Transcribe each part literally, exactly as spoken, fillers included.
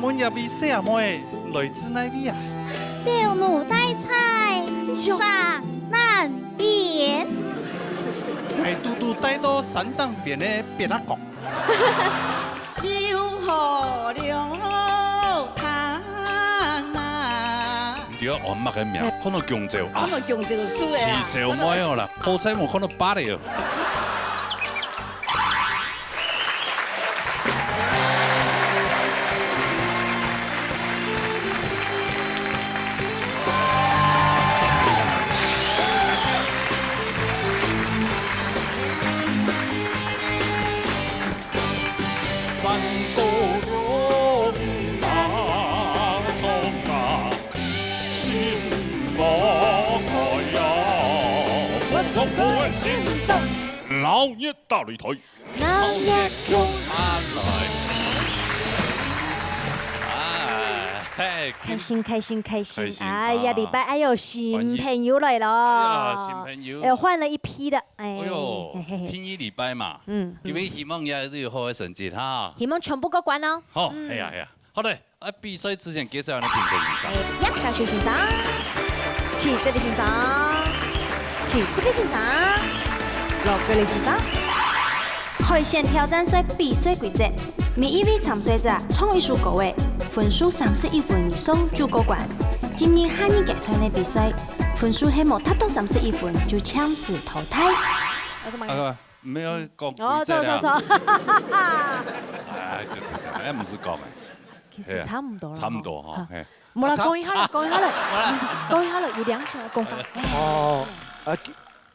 問這位細阿妹來自哪位啊？小奴戴在山南邊。𠊎堵堵戴到山頂邊个別仔角。有好涼好湯啊！毋知愛安麼个名，看到弓蕉啊，看到弓蕉樹个啊。試蕉妹哦啦，好彩無看到芭樂哦。 山歌唷啊，唱啊，心無改啊，我唱歌个心聲。鬧熱大擂台。鬧熱共下來。啊，嘿，開心，開心，開心！開心，哎呀，啊。禮拜，哎喲，新朋友來了。哎呀，新朋友。哎，換了一批的，哎，哎喲，嘿，嘿，嘿。第二禮拜嘛，嗯，因為希望也是有好个成績哈。希望全部過關哦。好，嗯。哎呀，哎呀，好的，啊，比賽之前介紹你評審先生。哎，楊教授先生，七十个先生，七十个先生，六个先生。海選挑戰賽比賽規則：每一位參賽者唱一首歌仔，分數三十一分以上就過關。進入下二階段个比賽，分數係無達到三十一分就暫時淘汰。啊，毋係講規則啦。哦，錯，錯，錯。哎，就，就，就，哎，毋係講个。其實差毋多啦，差毋多吼，吼。嘿。無啦，啊，差，講一下啦，講一下啦，講一下啦，有兩千个講法。哎。哦，啊，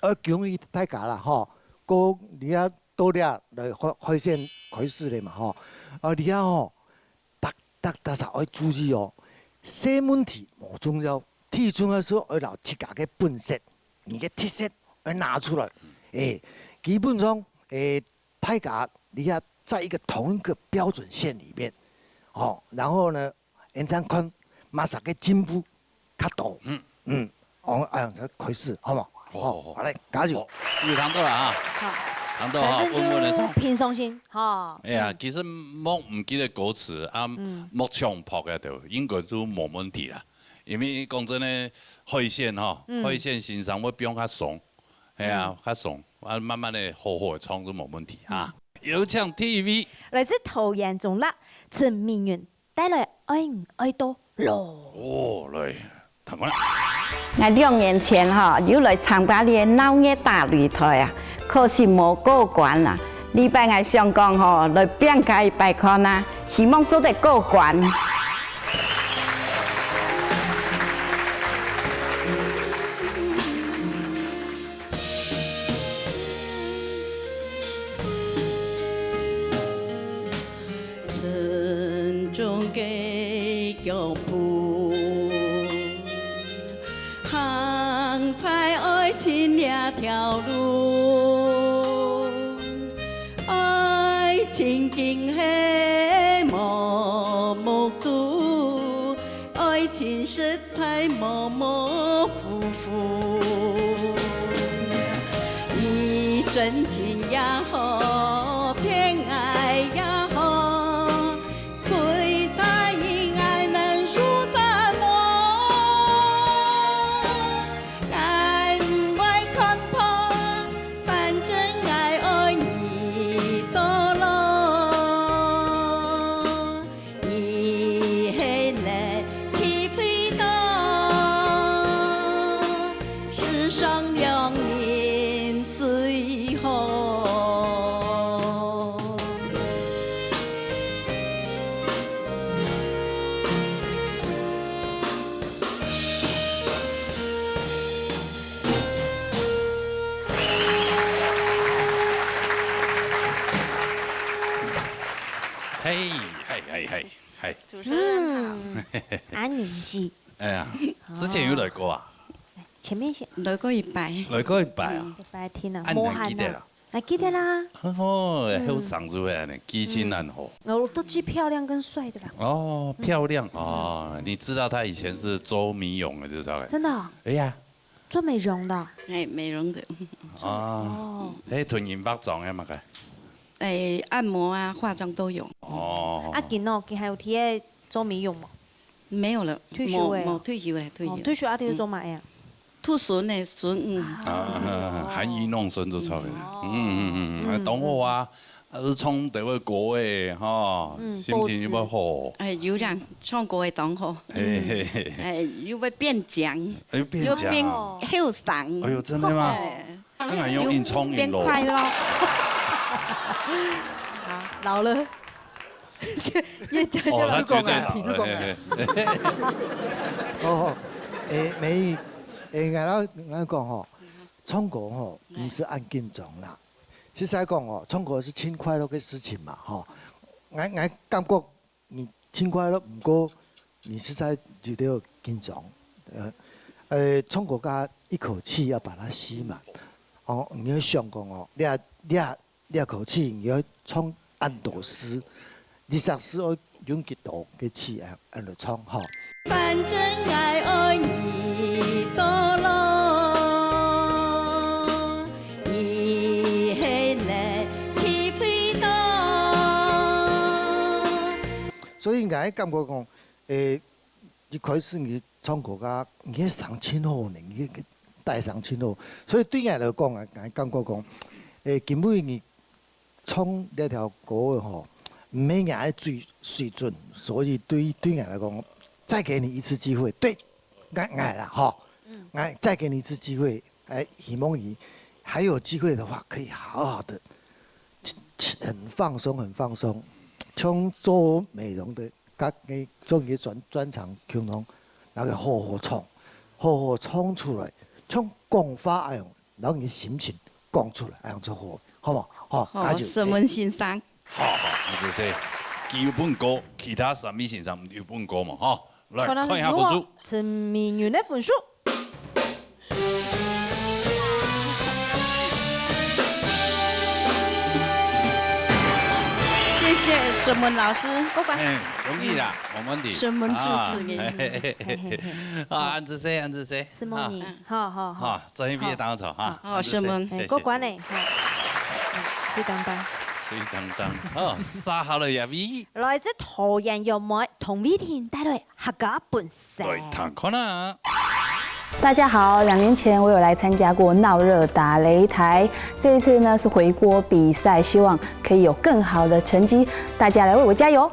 啊，恭喜大家啦，吼。過你啊，到了來海，海選開始了嘛，吼。啊，你啊，吼，逐，逐，逐儕愛注意哦。細問題無重要，最重要係愛摎自家个本色，你个特色愛拿出來。欸，基本上，欸，大家你也在一個同一個標準線裡面，吼，然後呢， 恁樣看，麼儕个進步較多。嗯。嗯，哦，哎呀，開始，好無？好，好，好。好，好，來，加油。好，有聽到了啊。好。聽到哈，反正就穩穩地唱。平常心，哈。哎呀，嗯。其實莫毋記得歌詞啊，嗯。莫唱破个就應該就無問題啦。因為講真个，海選哈，嗯。海選先生會放較鬆，哎呀，嗯。較鬆，啊，慢慢地好好地唱就無問題哈。嗯。有請第一位。來自桃園中壢，陳明雲。 帶來愛你愛到老。哦，來，聽看啦。𠊎兩年前吼，有來參加這个鬧熱大擂台啊，可惜無過關啊。這擺𠊎想講吼，來拚加一擺看啊，希望做得過關。 沉重个腳步，行在愛情這條路，愛情竟係盲目珠，愛情實 在模模糊糊。你真情也好，騙𠊎也好，誰在意𠊎能輸陣無？𠊎毋會看破，反正𠊎愛你到老。 你係能體會到，世上兩人最好。嘿，嘿，嘿，嘿。 嗨。主持人好。嗯。安妮姐。哎呀，之前有來過啊？前面先。來過一擺。來過一擺啊？嗯。一擺聽啊，啊，你還記得啦？無閒啊。還記得啦。哦，嗯。後生就會恁樣，記性恁好。哦，都既漂亮跟帥的啦。哦，漂亮哦，你知道他以前是做美容的，知道吧？真的哦？哎呀。做美容的哦？哎，美容的。哦。哦。哎，同人化妝的嘛，該？哎，按摩啊，化妝都有。哦。啊，今哦，今還有貼做美容無？沒有了，退休了哦。無，無，退休了，退休了。哦，退休啊，退休做麼个啊？嗯。渡孫呢，孫女。啊，含飴弄孫就著了。哦。嗯，嗯，嗯，嗯，哎，當好啊，啊，唱這位歌誒，吼，嗯，心情又會好。哎，有人唱歌誒，當好。嘿，嘿，嘿。哎，又會變強，哎，又變強。又變後生。哎喲，真的嗎？哎。 當然用硬衝硬咯。變快樂。好，老了，越講越老。哦，他絕對老了，你不要講啊。嘿，嘿。哦，誒，美儀，誒，𠊎來，𠊎來講吼，唱歌吼，毋使恁緊張啦。實在講哦，唱歌係盡快樂个事情嘛，吼。𠊎，𠊎感覺 你盡快樂，毋過你實在有點緊張。呃，呃，唱歌該一口氣要把它吸滿。哦，你要想講哦，你啊，你啊，你啊口氣你要唱恁多字，你隻字愛用幾多个氣啊，恁樣唱吼。反正𠊎愛你到老，你還能體會到。 所以𠊎感覺講，誒，一開始你唱歌个，你个聲盡好呢，你个帶聲盡好。所以對𠊎來講啊，𠊎感覺講，誒，今晡日你唱這條歌个吼，毋係𠊎个水，水準，所以對，對𠊎來講，再給你一次機會，對，𠊎，𠊎啦，吼，嗯。𠊎再給你一次機會，誒，希望你還有機會的話，可以好好的，很放鬆，很放鬆，像做美容的 佮你做你个專，專長共樣，那個好好唱，好好唱出來，像講話恁樣，然後你心情講出來，恁樣就好，好無？好，好，加油！承蒙先生。好，好，毋使謝。佢有份歌，其他三位先生有份歌嘛，吼。來，可能看一下分數。如果陳明雲个分數。 謝謝沈文老師。過關。哎，容易啦，嗯。沒問題。沈文主持人。啊，嘿，嘿，嘿，嘿。嘿，嘿，嘿。啊，恁仔細，恁仔細。承蒙你。啊。好，好，好。好，做一遍當好，哈。好，恁仔細，沈文。謝謝。哎，過關咧，好。嗯，水噹噹。水噹噹。好，續下來一位。來自桃園玉妹童偉婷帶來 客家本色。來聽看啊。大家好，兩年前我有來參加過鬧熱打擂台，這一次呢是回鍋比賽，希望可以有更好的成績，大家來為我加油。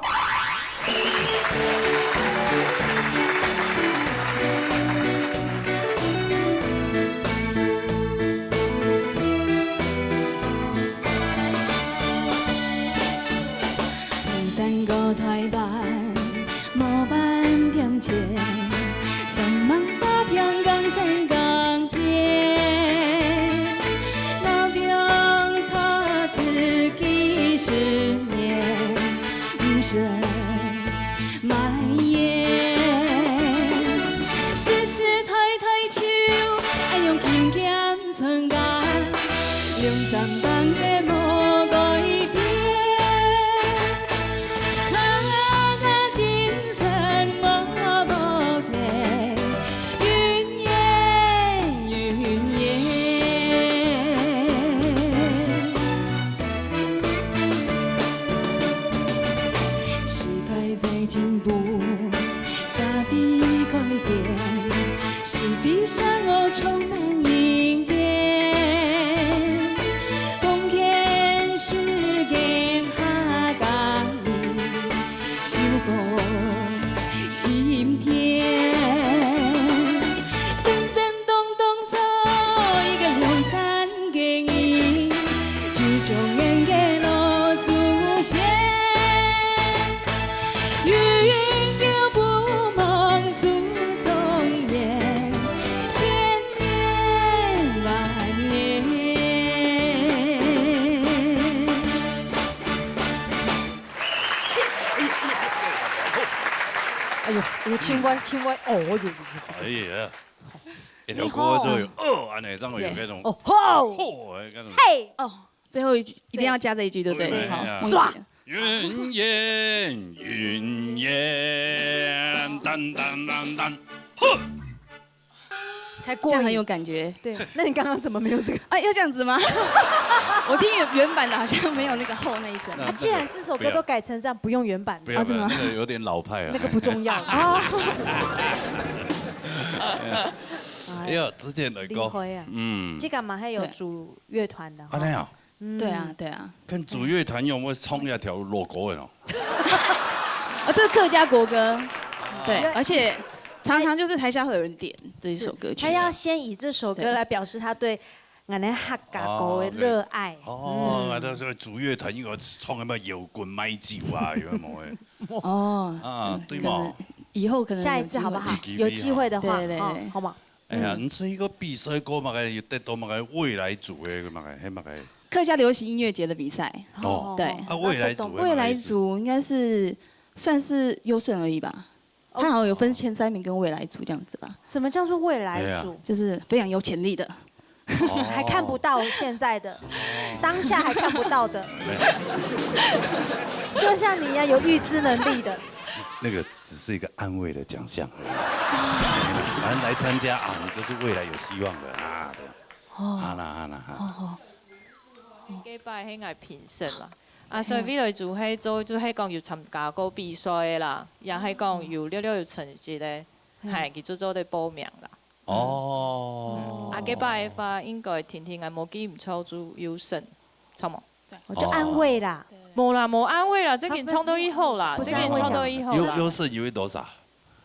哎喲，哎喲，千萬，千萬，哦，哎喲，哎喲，哎喲。哎呀，一條歌就有，哦，恁呢，正會有該種，哦，吼，吼，哎，該種。嘿。哦，最後一句，一定要加這一句，對不對？對，好，對啊。忘記了。爽。雲煙，雲煙，淡淡淡淡，哼。才过瘾。这样很有感觉。对，那你刚刚怎么没有这个？啊，要这样子吗？我听原原版的好像没有那个吼那一声。啊，既然这首歌都改成这样，不用原版的，不要，啊真的吗不要，那个有点老派啊。那个不重要。哦，哎呀，之前来讲，厉害啊！嗯，这个嘛还有对组乐团的哈啊，那样，嗯对啊，对啊。跟组乐团用，我唱一条老歌的咯。哦，这是客家国歌，对，而且常常就是台下会有人点这一首歌曲。他要先以这首歌对来表示他对俺的客家歌的热爱。哦，那时候组乐团应该唱什么摇滚买酒啊，有没有？哦，啊，对可能嘛。以后可能下一次好不好有机会？有机会的话，对对对对哦，好吗？哎呀，你这一个比赛歌嘛个，有得到嘛个未来组的嘛个，嘿嘛个。客家流行音乐节的比赛，哦对啊，未来组的嘛未来组应该是算是优胜而已吧。他好像有分前三名跟未来组这样子吧。什么叫做未来组？就是非常有潜力的。还看不到现在的，当下还看不到的，就像你一样有预知能力的。那个只是一个安慰的奖项而已。反正来参加啊，你就是未来有希望的啊，这样。啊啦啊啦啊。幾擺係𠊎評審啦。啊，所以未來就係做，就係講有參加過比賽个啦，也係講有了了有成績个，係，佢就做得報名啦。哦，啊，幾擺个話，應該聽聽，𠊎無記毋錯就有勝，著無？我就安慰啦，無啦，無安慰啦，這個唱到以後啦，不是這個唱到以後啦。優優勝有多少？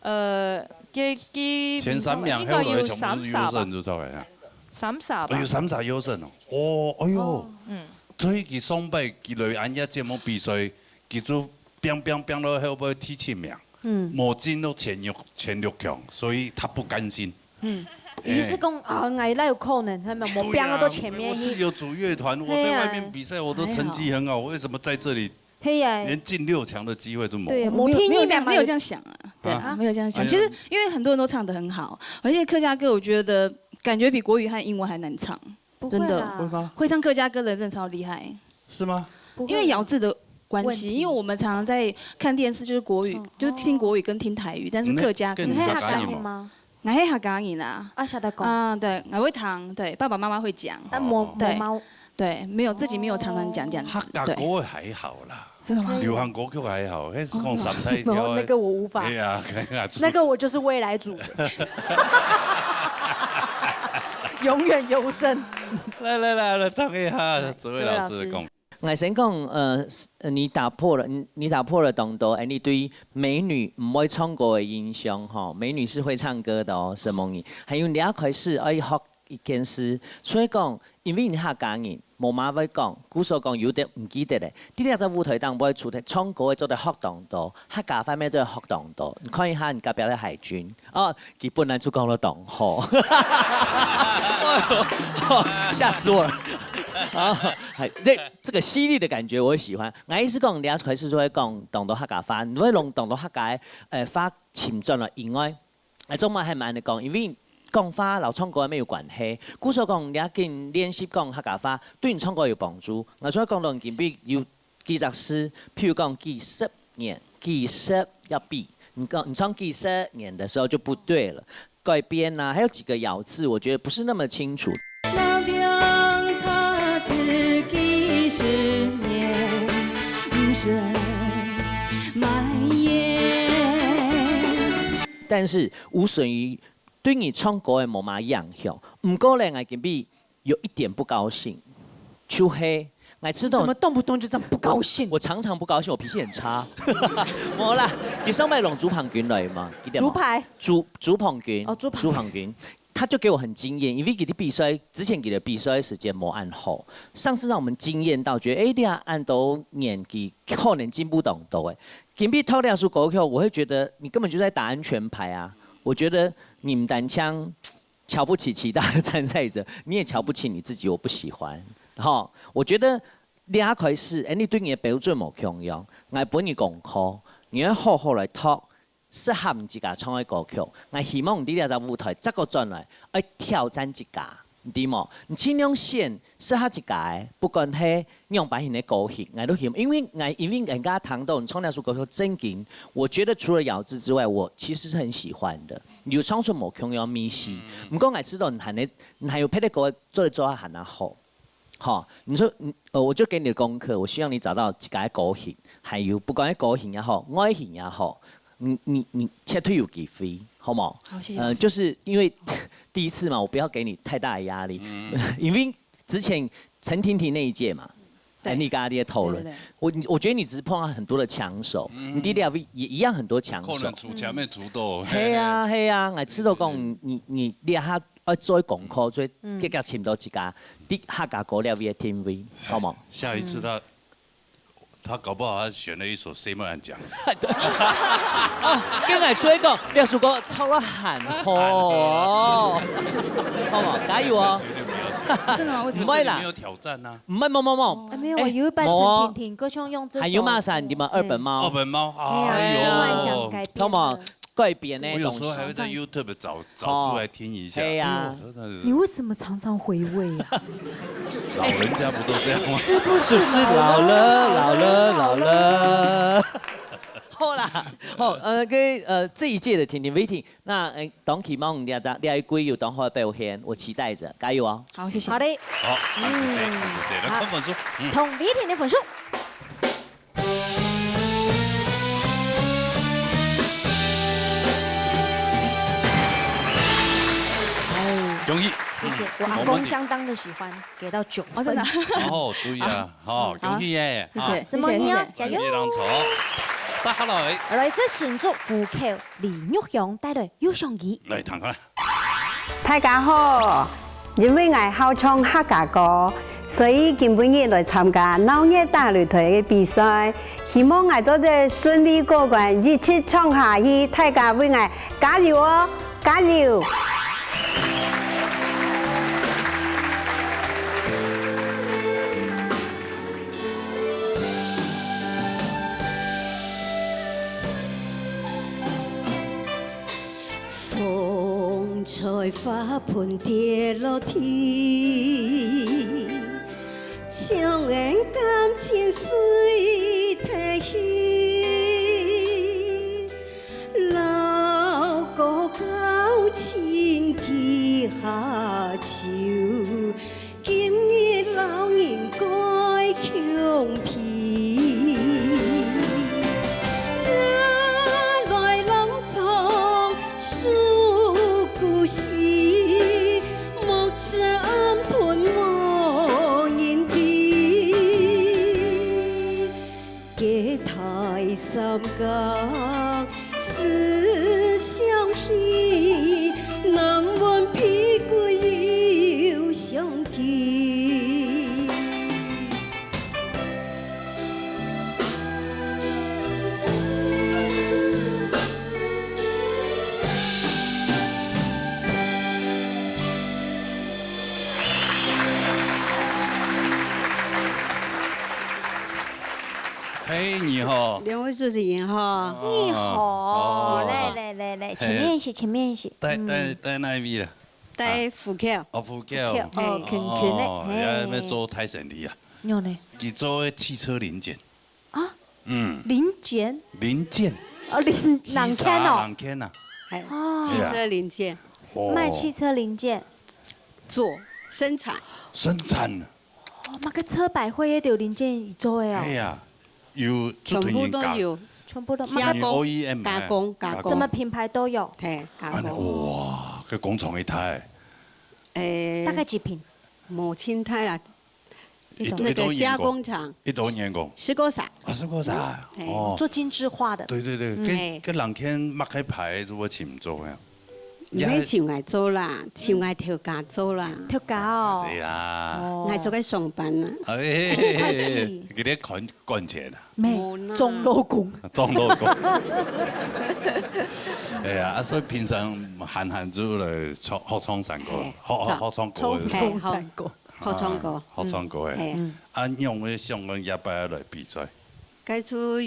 呃，佢佢前三名應該有後來全部都是優勝三十吧，就出來啊。三十吧哎。呦，三十優勝哦。哦，哎呦，嗯，所以佢上擺佢來參加節目比賽，佢就拼拼拼到後尾第七名，嗯，無進入前六前六強，所以他不甘心。你是講啊，𠊎哪有可能，他们我對啊变到前面我自己去，有组乐团，我在外面比赛我都成绩很好，我为什么在这里嘿呀，连进六强的机会都没有？对，我没有听你没有没有这两个，样想啊，对啊，啊没有这样想。哎呀其实因为很多人都唱得很好，而且客家歌我觉得感觉比国语和英文还难唱。不会真的啦会唱客家歌的人真的超厉害，是吗？不会啦因为咬字的关问题系，因为我们常常在看电视，就是国语哦，就是听国语跟听台语，但是客家嗯歌比较少你还客家那更加。人吗？我是客家人啊，啊，晓得讲，啊，对，我会唱，对，爸爸妈妈会讲，但我哦对我妈对，没有自己没有常常讲这样子客，家对，歌还好啦，真的吗？流行歌曲还好，那是讲三台然后那个我无法哎，呀，看看那个我就是未来组的，永远优胜。来来来来，等一下，这位老师讲。 我先讲，呃，是呃你打破了，你你打破了当多，哎，你对美女唔会唱歌的印象哈。美女是会唱歌的哦，沈梦怡。还有你要开始爱学一件事，所以讲，因为你客家人，妈妈会讲，故所讲有点唔记得咧。你在这舞台当中会除了唱歌会做得学当多，客家方面做得学当多。你看一下你隔壁的海军， 哦，佢本來就講得當好。哎呦，嚇死我了！啊，還這這個犀利的感覺我喜歡。𠊎意思講，你要開始就會講當多客家話，你會用當多客家呃話尋轉來以外，哎，中文還蠻難講，因為講話摎唱歌還沒有關係。故所講，你要緊練習講客家話，對你唱歌有幫助。𠊎所以講到今晡有 幾隻字，譬如講幾十年、幾十要比，你講你唱幾十年的時候就不對了，改變啊，還有幾個咬字，我覺得不是那麼清楚。老兵差自幾十年，毋使埋怨。但是吳沈瑜對你唱歌的無麼影響，毋過咧，𠊎今晡有一點不高興，就係𠊎知道怎麼動不動就這樣不高興？我常常不高興，我脾氣很差。無啦，你上擺摎朱鵬君來嘛？記得嗎？竹排朱朱鵬君，哦朱鵬朱鵬君，他就給我很驚豔，因為佢的比賽之前佢的比賽時間無恁好，上次讓我們驚豔到，覺得哎，你恁多年紀可能進步當多哎。今晡聽這首歌曲，我會覺得你根本就在打安全牌啊！我覺得你毋單淨 瞧不起其他的參賽者，你也瞧不起你自己，我不喜歡。吼，我覺得你一開始，哎，你對你的標準無共樣，𠊎分你功課，你愛好好來讀，適合你自家唱的歌曲。𠊎希望你這隻舞台再過轉來，愛挑戰自家。你知無？你盡量選適合自家个，不管係仰般形个歌型，𠊎都喜歡，因為𠊎因為人家聽到你唱這首歌曲正經，我覺得除了咬字之外，我其實是很喜歡的，有唱出無共樣个味緒。毋過𠊎知道你還能，你還有別个歌做得做到還較好。 好，你說，嗯，呃，我就給你的功課，我希望你找到自家个歌型，還有不管係歌型也好，外形也好，你你你絕對有機會，好無？好，謝謝老師。呃，就是因為第一次嘛，我不要給你太大的壓力，因為之前陳婷婷那一屆嘛，對。跟你跟他的討論，對對對。我我覺得你只是碰到很多的強手，你第六位也一樣很多強手。可能出錢沒出到。係啊，係啊，𠊎知道講你你你下 愛做功課，做結合尋到自家，在客家歌這位个定位，好無？下一次他，他搞不好他選了一首 Simon 講。哦，跟𠊎說一個，廖叔哥透了很好哦，好無？加油哦！絕對不要選。真的嗎？為什麼？毋會啦。你沒有挑戰啊。毋係，無無無。哎，沒有，我有一擺陳婷婷，歌唱用這首。還有嘛，啥？你們二本貓。二本貓，哎呀，哎呦。Simon 講改編的。好無？ 改編个東西。我有時候還會在 YouTube 找，找出來聽一下。哦，對啊。哎呦，真的是。你為什麼常常回味啊？老人家不都這樣嗎？是不是老了？老了，老了。好啦，好，呃，跟，呃，這一屆的婷婷 waiting，那，呃，當期望這張，這一季有當好个表現，我期待著，加油哦。好，謝謝。好的。好，恁仔細，恁仔細，來看分數。嗯。同 waiting 个分數。 恭喜！謝謝，我阿公相當的喜歡，給到九分。哦，真的啊。哦，對啊，哦，恭喜耶！好，謝謝，謝謝，謝謝。加油！你當初，接下來。來，這新竹湖口李玉香帶來《又想你》。來，聽看。 大家好，因為𠊎好唱客家歌，所以今晡日來參加鬧熱打擂台个比賽，希望𠊎做得順利過關，一直唱下去，大家為𠊎加油哦，加油！ 風吹花盆跌落地，將恩感情碎忒去。老歌舊情幾下愁， 今日老人改窮肥，夜來郎唱訴故事，莫將吞無人知。 隔代三更思鄉去，難分疲歸又相見。 嘿，你好。兩位主持人好。你好。哦。來，來，來，來，嘿。前面一些，前面一些。在，嗯。在，在哪一位啦？在湖口。哦，湖口。湖口，哦，嘿。近近的，哦，嘿。也在那邊做大生理啊。有呢。佢做的汽車零件。啊？嗯。零件？零件。哦，零，汽車零件哦。零件啊。哎，哦。汽車零件。哦。賣汽車零件。做，生產。生產。 哦，麼个車百貨也有零件佢做个哦。哎呀，有，全部都有。全部都，加工，麼个，O E M加工，加工。什麼品牌都有。嘿，加工。啊，哇，這工廠一大。誒，大概幾坪？無盡大啦。一，那個加工廠。一多員工。十個儕。啊，十個儕。嗯，嘿。哦。做精緻化的。對對對，嗯。跟，嘿。跟人間麼个牌子我請做呀。 毋係請𠊎做啦，請𠊎頭家做啦。頭家哦。對啦。哦。𠊎做个上班啦。哎，會計。佢在管，管錢啊。沒，無啦。中老公。中老公。哎呀，啊，所以平常閒閒就來唱，好唱山歌，嘿，好，好，唱。好唱歌。嘿，好，好唱歌。啊，好唱歌，嘿。嗯。啊，你有沒有想講要不要來比賽？該出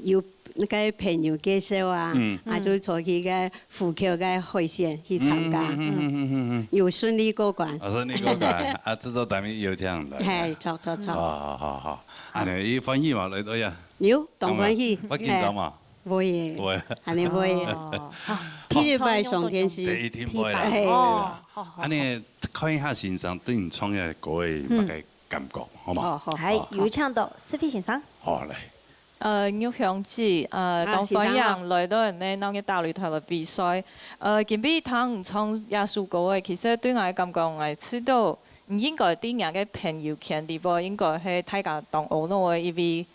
有該朋友介紹啊，嗯。啊，就坐去該湖口該海鮮去參加，嗯，嗯，嗯，嗯，嗯，嗯。有順利過關。啊，順利過關，啊，製作單位邀請來。嘿，著，著，著。好，好，好，好。啊，你歡喜嘛，來到呀？有，當歡喜。有無？會緊張嘛？嘿。會耶。會。恁呢會耶。哦，好。第一擺上電視。第一定會啦。第一擺。哦，好，好，好。啊，你看一下先生對你唱个歌个，嗯。大概 感覺，好無？哦，好，好，好。有請到思菲先生。好，來。呃，玉香姊，呃，啊，當歡迎來到𠊎等鬧熱大擂台个比賽。呃，今晡日聽你唱這首歌个，其實對𠊎感覺，𠊎知道你應該對你个朋友圈裡背，應該係大家當阿𧩣个一位，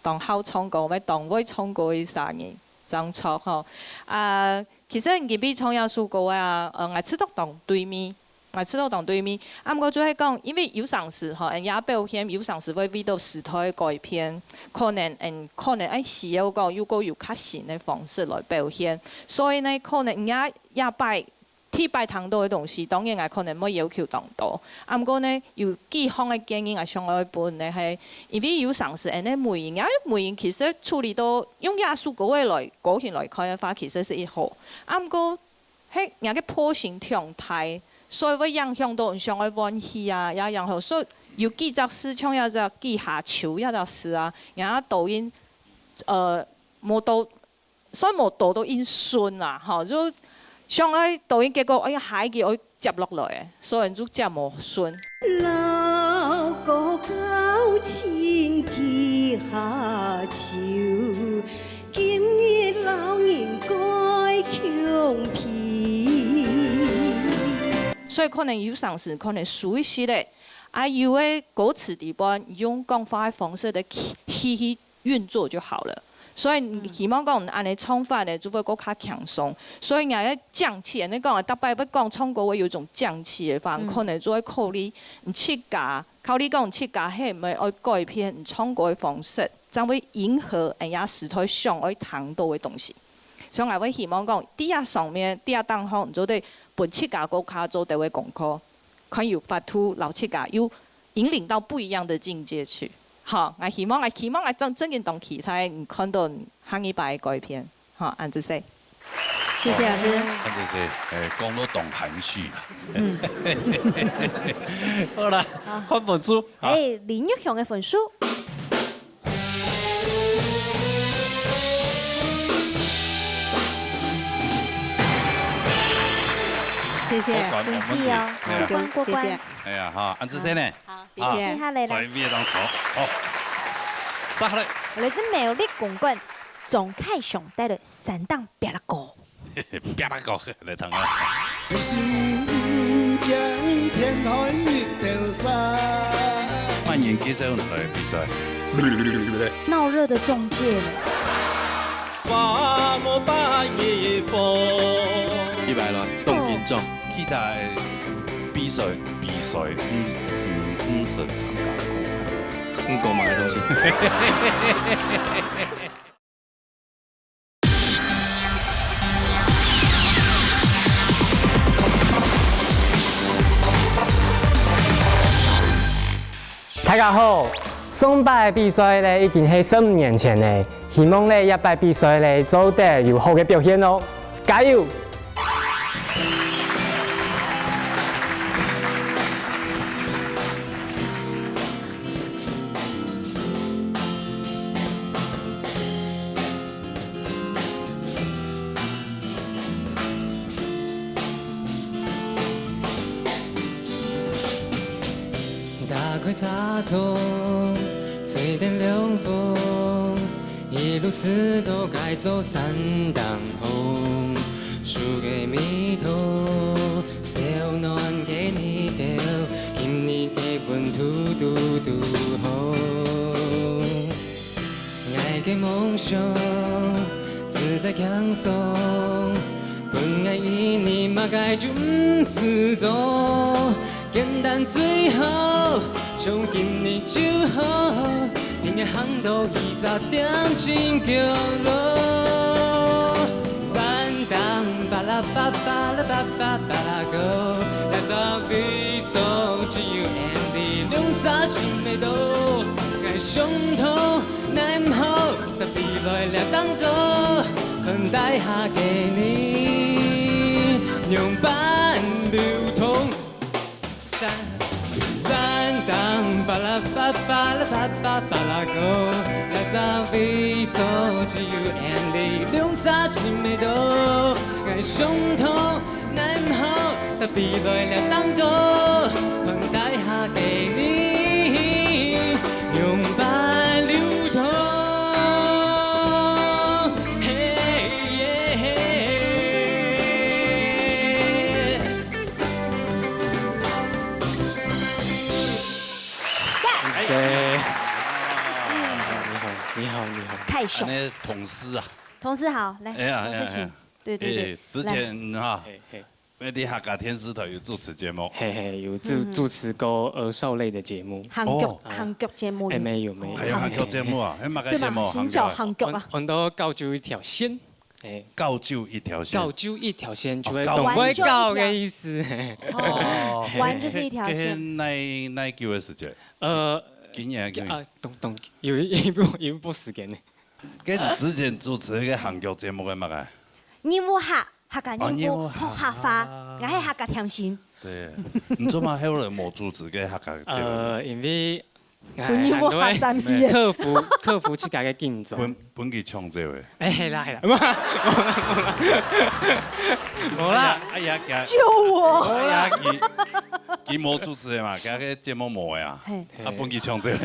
當好唱歌，乜當會唱歌个一儕人，正著吼。啊，其實你今晡日唱這首歌啊，呃，𠊎知道當對味。 𠊎知道當對味。啊，毋過就係講，因為有成時吼，𠊎等个表現有成時會為著時代改變，可能，嗯，可能愛需要講又過有較新个方式來表現。所以呢，可能𠊎等這擺，第一擺聽到个東西，當然𠊎可能會要求當多。啊，毋過呢，有幾項个建議，𠊎想愛分呢，係因為有成時，恁呢每人，因為每人其實處理到用這首歌个來，個性來看个話，其實係一好。啊，毋過 係，人个波形忒大，所以會影響到你想愛換氣啊，也影響，所以有幾隻字，像這隻幾下秋這隻字啊，人家抖音，呃，無抖，所以無抖到恁順啊，吼，就想愛抖音，結果，哎呀，下一句愛接落來，所以就接無順。老歌教親幾下秋， 今日老人改腔皮。所以可能有成時可能輸一息咧，啊，有个歌詞底背用講話个方式个去，去，去運作就好了。所以希望講恁呢唱法呢，就會過較輕鬆。所以𠊎个降氣，你講个逐擺要講唱歌會有一種降氣个話，嗯。可能就會考慮你自家，考慮講你自家係毋係愛改變你唱歌个方式。 正會迎合𠊎等這時代想愛聽到个東西。所以𠊎會希望講，在這上面，在這當中，你做得分自家過較做得个功課，看有法度，摎自家又引領到不一樣的境界去。好，𠊎希望，𠊎希望，𠊎真，真正當期待你看到下一擺个改變。好，恁仔細。 謝謝老師。哦，恁仔細，欸，講到當含蓄啦。嗯。好啦，好。看分數。好。欸，林玉香个分數。謝謝。過關，無問題。恭喜哦，哎呀。過關，過關。謝謝。哎呀，好，恁仔細呢。好，好，謝謝。好，下來啦。再位當中，好。殺下來。來自苗栗公館，鍾凱翔帶來山頂壁立歌。 壁立歌，來聽啊。歡迎繼續來比賽。鬧熱的仲介。一擺來，當緊張。其他个比賽，比賽，毋，毋，毋識參加過。毋講麼个東西。 大家好，上擺比賽咧已經係十五年前咧，希望咧這擺比賽咧做得有好个表現哦，加油！ 打開車窗，吹點涼風，一路駛到該座山頂峰，樹个尾頭，燒暖个日頭，今日个溫度堵堵好。 𠊎个夢想自在輕鬆，分𠊎一日麼个就毋使做，簡單最好，從今日就好，定愛行到一隻點鐘角落。山頂巴拉巴巴拉巴巴巴拉歌，打造比賽只有俺的兩儕親妹多，𠊎想到 奈毋好，煞飛來了當多，看大家个你，仰般流通。山，山頂巴拉巴巴拉巴巴巴拉歌，拉薩維索只有眼淚，兩儕親密到，愛相同。 難好，煞飛來了當多，看大家个你，仰般流通。嘿耶嘿。謝謝。你好，你好，你好。太爽。恁呢同事啊。同事好，來，哎呀，同事請。哎呀，哎呀。對，對，對，哎，之前哈，來。嘿，嘿。 你在客家電視台有主持節目？嘿嘿，有主，嗯。主持過兒少類的節目。韓劇，哦。韓劇節目。哎，沒有，沒有。還有韓劇節目啊？哎，麼个節目？對吧？尋找韓劇啊。很，很多高就一條線。哎。高就一條線。高就一條線，就係，哦，高。當會高个意思。嘿。哦。彎就是一條線。這，這哪，哪久个時間？呃，今年，今年。啊，當，當，有一，有一部，有一部時間呢。該你之前主持一個韓劇節目个麼个？任務客。 客家人哦，任務客，學客話，啊。𠊎係客家甜心。對，你做麼个後來無主持个客家節目？呃，因為，哎，分任務客佔去。很多克服，克服自家个緊張。分，分佢搶走个。哎，係啦，係啦，無啦，無啦。哎呀，哎呀，救我！哎呀，佢，佢無主持个嘛，佢个節目無个啊。嘿。啊，分佢搶走个。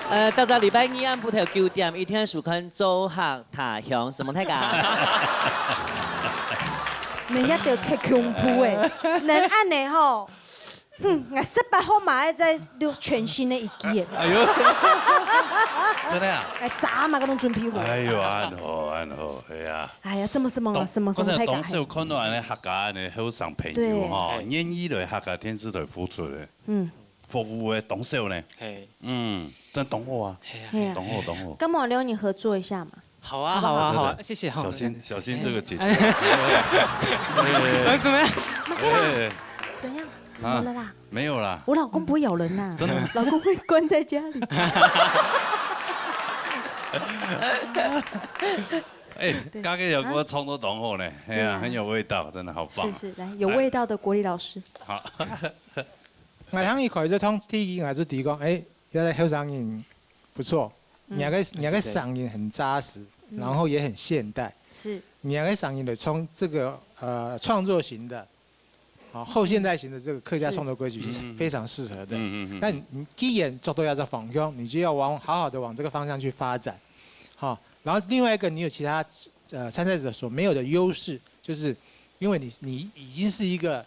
呃，逐隻禮拜二暗晡頭九點，一定愛收看《做客 他鄉》，承蒙大家。人家就忒恐怖欸，能恁呢吼，哼，𠊎十八號嘛愛再錄全新个一季欸。哎喲，真的啊？哎，早嘛，搿種準備好。哎喲，恁好，恁好，哎呀。哎呀，什麼什麼啊，當，什麼什麼太感，剛才當時有看到恁呢客家恁呢後生朋友吼，對。願意來客家電視台付出个。嗯。 服務个當少呢。嘿。嗯，真當好啊。嘿啊。嘿啊。當好，當好。跟我留你合作一下嘛。好啊，好啊，好啊，好啊，真的。謝謝哈。小心，小心這個姐姐啊。哎。呃，怎麼樣？哎。怎樣？怎麼了啦？啊，沒有啦。我老公不會咬人吶。真的嗎？老公會關在家裡。哎，對。剛剛有給我創作當好呢，哎呀，對啊。很有味道，真的好棒。是，是，來，有味道的國立老師。好。 𠊎聽佢開始唱第一，𠊎就知講，哎，這個後生人不錯，嗯。你个，你个聲音很扎實，嗯。然後也很現代。是。你个聲音來唱這個，呃，創作型的，啊，後現代型的這個客家創作歌曲是非常適合的。嗯，嗯，嗯，嗯。但你既然走到這個方向，你就要往，好好地往這個方向去發展。好，然後另外一個，你有其他，呃，參賽者所沒有的優勢，就是因為你，你已經是一個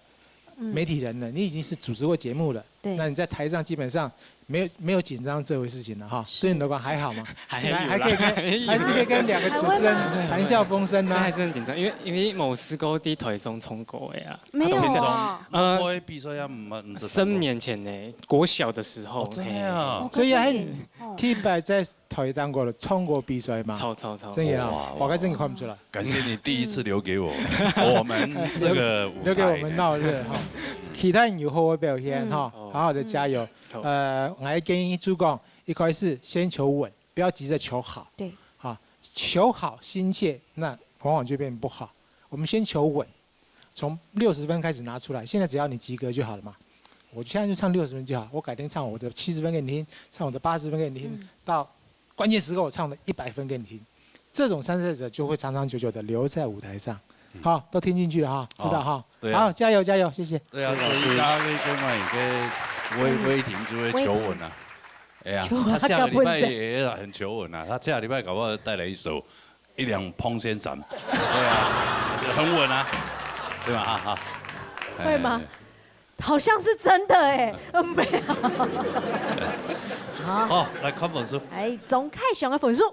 嗯。媒體人了，你已經是主持過節目了，對。那你在台上基本上沒有，沒有緊張這回事情了哈。是。對你來講還好嗎？還有啦。還，還可以跟，還是可以跟兩個主持人談笑風生啊。現在還是很緊張，因為，因為無試過在台上唱歌个啊。沒有啊。呃，我比賽也毋，毋識唱歌。十年前呢，國小的時候，哦，真的啊。嘿。哦，所以還，可是，哦。第一擺在台當中唱歌比賽嘛。唱，唱，唱。真的啊，哇，哇，我還真的看不出來。 感謝你第一次留給我，我們這個舞台。留給，留給我們鬧熱哈。期待你有好好表現哈，嗯。好好地加油。嗯。好。呃，𠊎建議就講，一開始先求穩，不要急著求好。對。哈，求好心切，那往往就變不好。我們先求穩，從六十分開始拿出來，現在只要你及格就好了嘛。我現在就唱六十分就好，我改天唱我的七十分給你聽，唱我的八十分給你聽，嗯。到 關鍵時刻我唱了一百分給你聽，這種參賽者就會長長久久地留在舞台上。嗯。好，都聽進去了哈，知道哈。哦，對啊。好，加油，加油，謝謝。對啊，謝謝老師。所以大家可以跟我一個威，嗯。威霆就會求穩啊。哎呀，求穩，他下個禮拜也很求穩啊，他下禮拜搞不好帶來一首《一輛碰線衫》。對啊，這很穩啊，對吧？哈，哈。會嗎？哎，好像是真的欸，呃，沒有。好。好，來看分數。哎，鍾凱祥个分數。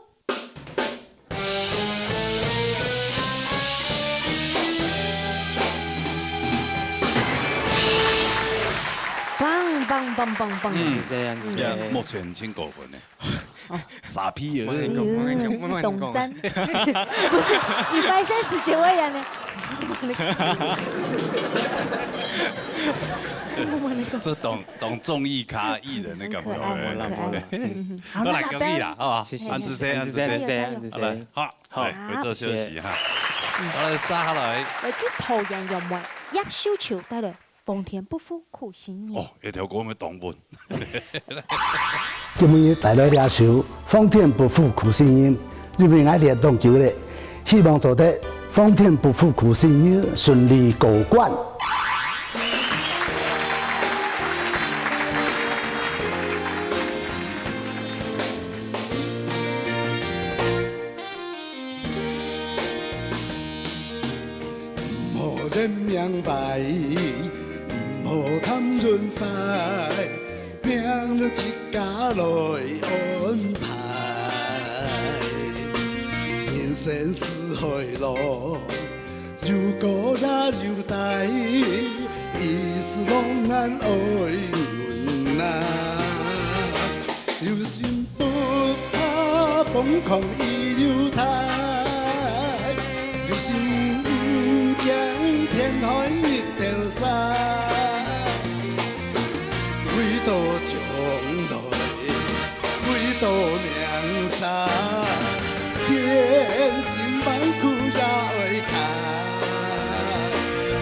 棒棒棒棒棒！嗯，是這樣子的。這樣目前真過分呢。 哦。沙皮啊。慢慢講，慢慢講，慢慢講。當讚。不是，你發生時間會按呢。係當，當綜藝咖藝人个感覺。很可愛，很可愛。好，來，恭喜啦，好吧？謝謝，謝謝。恁仔細，恁仔細，恁仔細，恁仔細。好，來，好，好。來，回座休息哈。好，來，續下來。來自桃園楊梅葉秀秋帶來《皇天不負苦心人》。哦，這條歌有當穩。今日帶來這首《皇天不負苦心人》，因為𠊎練當久了，希望做得皇天不負苦心人，順利過關。 毋好認命壞，毋好貪潤壞，命自家來安排。人生是海浪，有高也有低，一時浪漫愛忍耐。 有心不怕瘋狂已有態，有心毋驚天寒日頭曬。為到將來，為到命生，千辛萬苦也愛扛。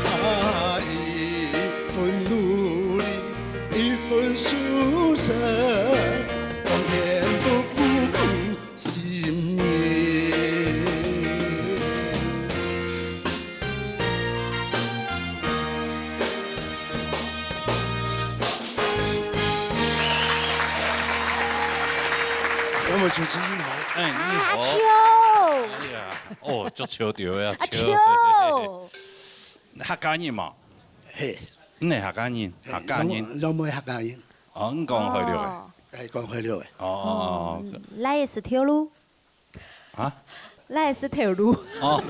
啊，一 份努力，一份書生，皇天不負苦心人。有沒有主持人好？哎，你好。阿秋。哎呀，哦，足秋到个啊，阿秋。秋。客家人嘛？嘿。你係客家人，嘿，客家人。我，我係客家人。哦，你講海陸个。哦。哎，講海陸个。哦，哦，哦。嗯，來自頭路。啊？來自頭路。哦。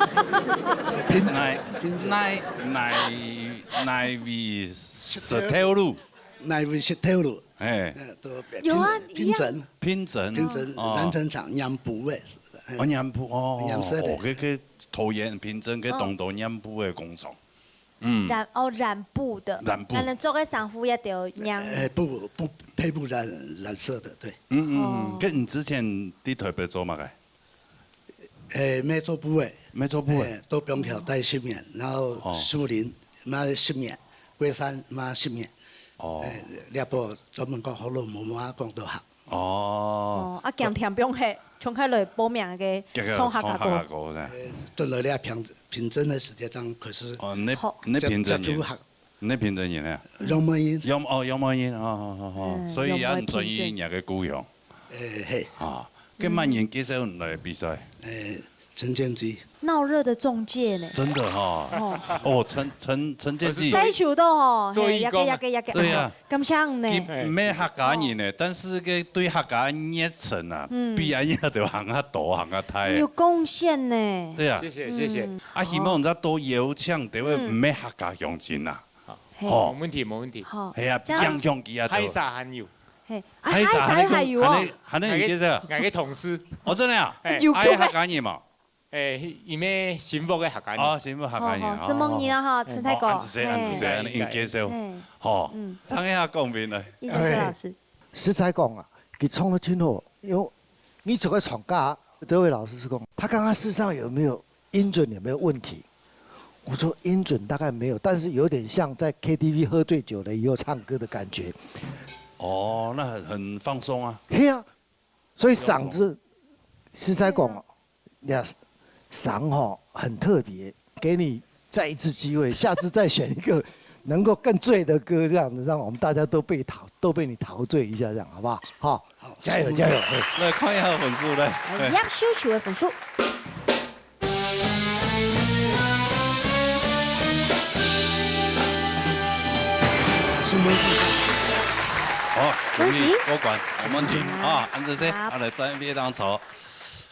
平鎮，來，平鎮。來，來，來位食頭路。來位食頭路。哎。呃，都平，有啊，平鎮。一樣。平鎮。平鎮，哦。染染廠，染布个。哎。哦，染布，哦。染色个。哦，該，該桃園平鎮，該當多染布个工廠。哦。 嗯。染，哦，染布个。染布。𠊎等做个衫褲也都染。呃，布，布，配布染，染色的，對。嗯，嗯，嗯。哦。該你之前在台北做麼个？呃，賣做布个。賣做布个。呃，到板橋待十年，然後哦。樹林嘛十年，龜山嘛十年。哦。呃，這部專門講學老母媽講到客。哦。哦，啊，驚聽眾係，像開來報名个，結果唱客家歌。唱客家歌，是吧？呃，轉來這平，平鎮个時間，正開始哦，你，好。你平鎮人，接，接觸客。你平鎮人啊？楊梅人。楊，哦，楊梅人，哦，哦，哦，哦，嗯，所以也很專業，楊梅平鎮。你个故鄉。呃，嘿。啊，該麼人介紹你來比賽？呃，陳建基。鬧熱的仲介呢。真的哈。哦。哦，陳，陳，陳建基。在場个吼，嘿，做義工啊。呀个，呀个，呀个，對啊。 感謝你。佢毋係客家人呢，但是佢對客家个熱忱啊，嗯。比𠊎這兜還較多，還較大个。有貢獻呢。對啊。謝謝，謝謝。嗯。啊，希望你再多邀請，這位毋係客家鄉親啊。好。嘿。吼。沒問題，沒問題。好。係啊，這樣。比較鄉親啊，對。還有啥還有？嘿，啊，還有啥還有哦？還有，還有，還有人介紹？𠊎个，𠊎个同事。哦，真的啊？哎。有客家人嘛。 誒，佢，佢係新屋个客家人。哦，新屋客家人，好，好，哦，承蒙你啊，哈，哦。陳大哥。哦，恁仔細，恁仔細，嘿。恁仔細，恁仔細。嘿。吼，嗯。聽一下講明來。一下，葛老師。誒，實在講啊，佢唱得真好，因為你這個唱歌，這位老師是講，他剛剛事實上有沒有音準有沒有問題？我說音準大概沒有，但是有點像在K T V喝醉酒了以後唱歌的感覺。哦，那很，很放鬆啊。嘿啊， 所以嗓子，實在講哦，那嗓吼很特別，給你再一次機會，下次再選一個能夠更醉的歌，這樣子讓我們大家都被陶，都被你陶醉一下，這樣好不好？好，好，加油，加油！嘿。來看一下分數，來。來，葉秀秋个分數。 好，恭喜。恭喜過關，我們請啊，恁仔細，好。啊，來，再別當吵。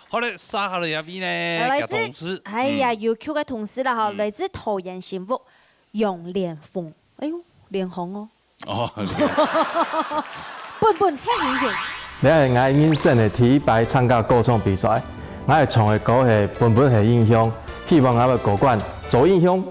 好嘞，續下來一位呢，來自，同事，哎呀，嗯。有Q个同事啦，哈，嗯。來自桃園新屋，楊連峰。哎喲，連峰哦。 哦，本本係英雄。這係𠊎人生个第一擺參加歌唱比賽，𠊎愛唱个歌係本本係英雄，希望𠊎會過關，做英雄。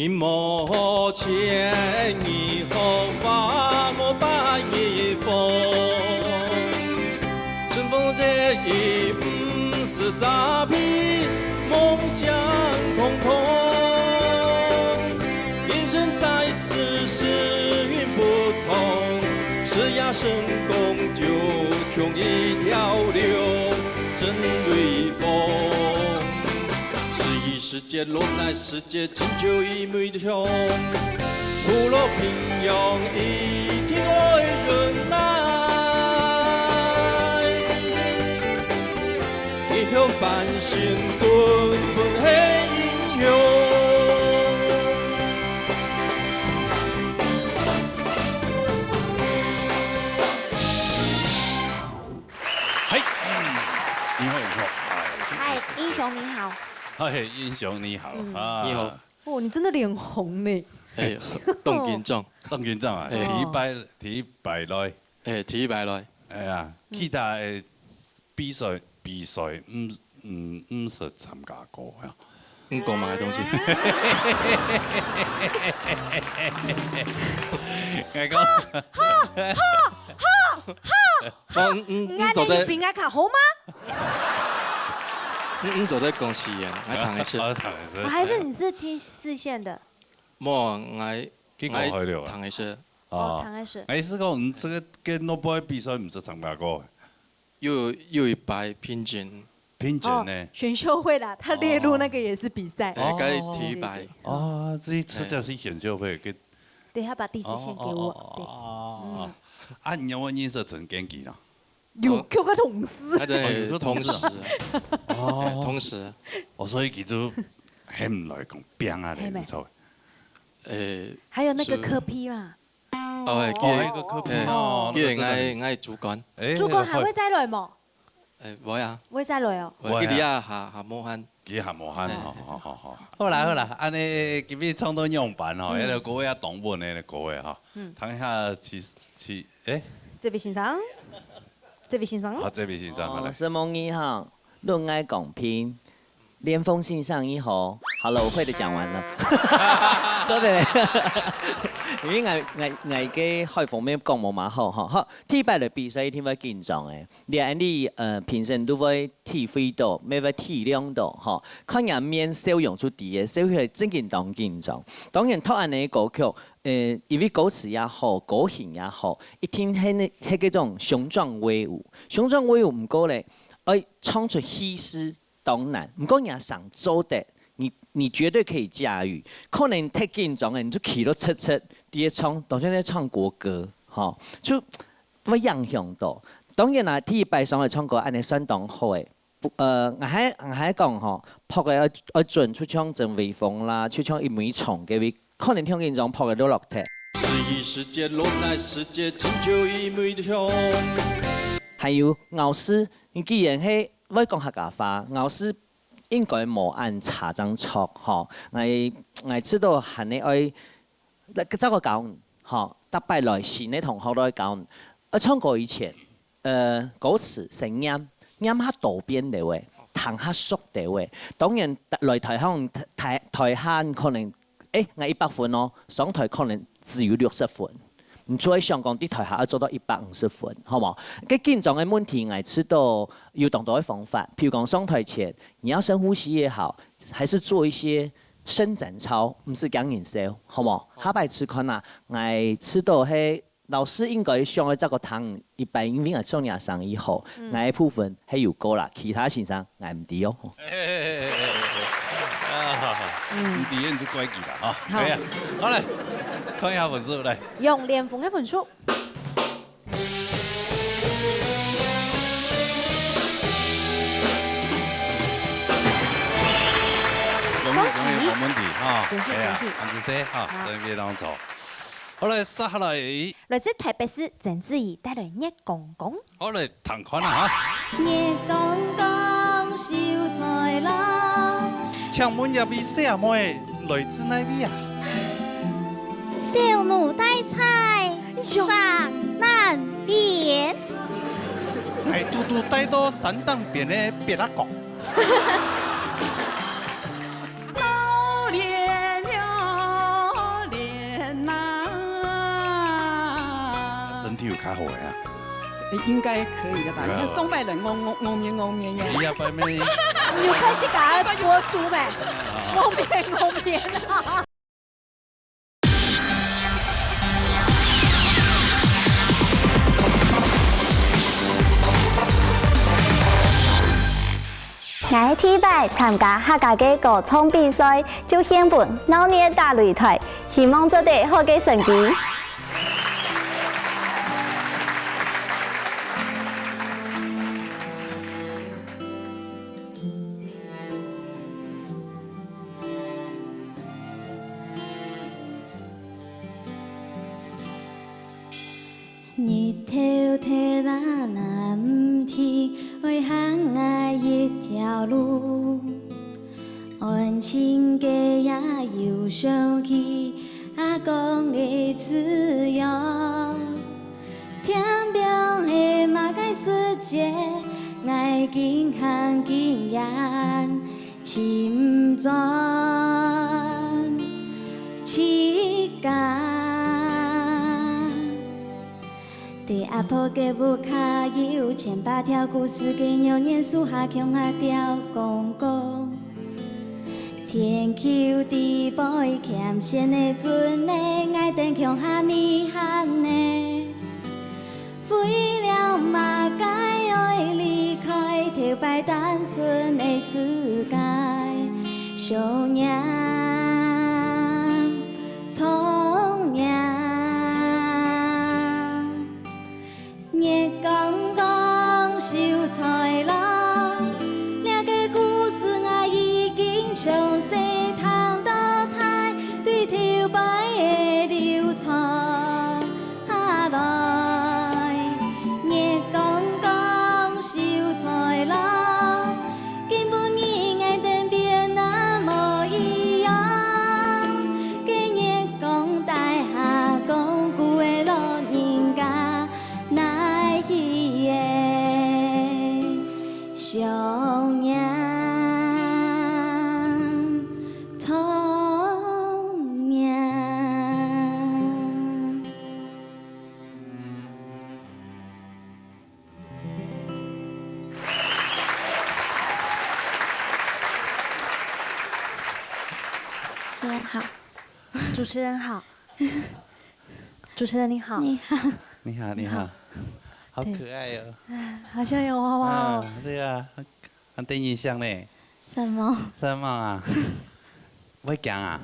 你无钱，你好花，无白日风。春风得意不是沙皮，梦想空空。人生在世，时运不同，枝桠成功就像一条龙，真威风。 十一时节，落来时节，成就一美雄。苦乐平庸，一定爱忍耐。一条半生，本本系英雄。嗨，你好，你好。嗨，英雄你好。嗨，英雄你好啊！你好。 哦，你真的脸红呢。哎，當緊張。當緊張啊！哎。第一擺，第一擺來。哎，第一擺來。哎呀，其他个比賽，比賽，毋，毋，毋識參加過啊。你講麼个東西？𠊎講，嗯，嗯，你做得，你比𠊎較好嗎？嗯，你做得講四縣，𠊎聽一下。好，聽一下。哦，還是你是第四縣的？無，𠊎，去過海了啊。𠊎聽一下。哦，聽一下。𠊎意思講，你這個跟諾貝爾比賽毋識參加過？有，有一擺評審。評審呢？哦，選秀會啦，他列入那個也是比賽。哎，該第一擺。哦，這一次就是選秀會，跟 等一下把地址先給我。哦，哦，哦，哦，哦。啊，你有無認識陳建騏呢？有，哦。有个同事。哦，有个同事啊。同事啊。哦。同事啊。哦，所以佢就喊來講，拚啊，係咩？你知道。誒，還有那個柯P嘛。哦，哎，哦，還有一個柯P哦，哎，哦，那個真的很，𠊎，𠊎主管。哎，主管還會再來嗎？ 哎，會啊。會再來哦。會啊。佢這下，下無閒。佢下無閒，哎。好，好，好，好。好啦，好啦，恁呢今日唱到樣般吼，嗯。該個歌也當穩个歌个吼。嗯。聽一下，其實，其，哎。這位先生，這位先生。好，這位先生，好，來。哦，承蒙你哈，論愛公平，連峰先生你好。好了，我會的講完了。做得。因為𠊎，𠊎，𠊎个海豐話講無麼好吼，好，第一擺來比賽一定會緊張个。 這恁呢，呃，評審都會體會到，乜會體諒到，吼。看人面笑容就知个，笑起來正經當緊張。當然，讀恁呢个歌曲，呃，因為歌詞也好，歌型也好，一定係那，係該種雄壯威武。雄壯威武毋過咧，愛唱出氣勢當難。毋過你若想做得，你，你絕對可以駕馭。可能忒緊張个，你就企到直直，直接唱，當像在唱國歌，吼。就 會影響到。當然啦，第一擺上來唱歌，恁呢算當好个。不，呃，𠊎還，𠊎還講吼，拍个愛，愛準，就像真威風啦，就像一尾蟲，各位可能聽緊張拍个都落忒。時移世界，落來世界，成就一尾蟲。還有咬字，你既然係會講客家話，咬字應該無恁差正著吼。𠊎，𠊎知道還係愛 來，再過教你，吼，逐擺來新个同學來教你。呃，唱歌以前，呃，歌詞先念，念較多遍个話，聽較熟个話。當然，來台上，台，台下可能，誒，𠊎一百分哦，上台可能只有六十分。你就會想講，在台下愛做到一百五十分，好無？該緊張个問題，𠊎知道有當多个方法，譬如講上台前，你要深呼吸也好，還是做一些伸展操，毋使驚人笑，好無？下擺試看啊，𠊎知道係 老師應該想愛再過聽一擺，因為𠊎唱若生意好，嗯。𠊎个部分係有過啦，其他先生𠊎毋知哦。啊，嗯。毋知你就怪佢啦，哈。好。可以啊，好來，看一下分數，來。楊連峰个分數。恭喜。恭喜，無問題，哈。恭喜，哎呀，恭喜。恁仔細，哈，好。真非常好。好來，接下來 來自台北市曾志怡帶來《月光光》。好，來聽看啊，哈。月光光，秀才郎。請問這位小妹來自哪位啊？小奴戴在山南邊。𠊎都都戴到山頂邊个別个角。老年了。身體有較好个啊？應該可以的吧？對啊。你看上擺人戇戇戇面戇面呀。你也擺咩？你有看這個博主沒？戇面戇面啊。 𠊎第一擺參加客家个歌唱比賽，就獻分鬧熱打擂台，希望做得好个成績。 日頭忒辣，若毋停，愛行𠊎一條路。安靜个夜又想起阿公个滋養。天邊係麼个世界？𠊎緊行緊遠，尋毋轉自家。 在阿婆个屋下，有千百條故事，个牛年樹下共下吊講講。天橋底背欠線个船仔，𠊎等共下覓限仔。為了麼个愛離開頭擺單純个世界？想念，童年。 月光光，秀才郎，這个故事𠊎已經從細聽到大，對頭擺个流傳下來。月光光，秀才郎， 今晡日𠊎等變啊無一樣，个月光底下，講古个老人家哪去咧？想念童年。 主持人好。主持人好。主持人你好。你好。你好，你好。你好。好可愛哦。哎，好像洋娃娃哦。啊，對啊，很，很有印象呢。什麼？什麼啊？會驚啊？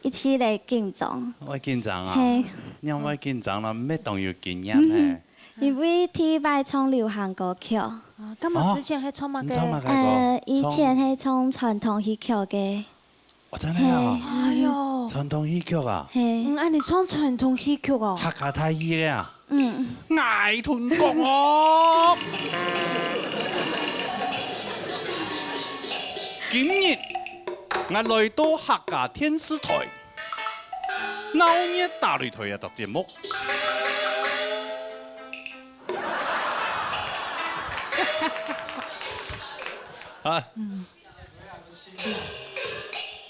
一直咧緊張。會緊張啊？嘿。你會緊張咯，毋係當有經驗呢。 因為第一擺唱流行歌曲。啊，該麼之前係唱麼个？哦，你唱麼个歌？呃，以前係唱傳統戲曲个。哦，真个啊？嘿。哎喲。傳統戲曲啊？嘿。嗯，恁樣唱傳統戲曲哦。客家大戲个啊？嗯。𠊎同你講哦，今日𠊎來到客家電視台，鬧熱打擂台啊，節目。 啊。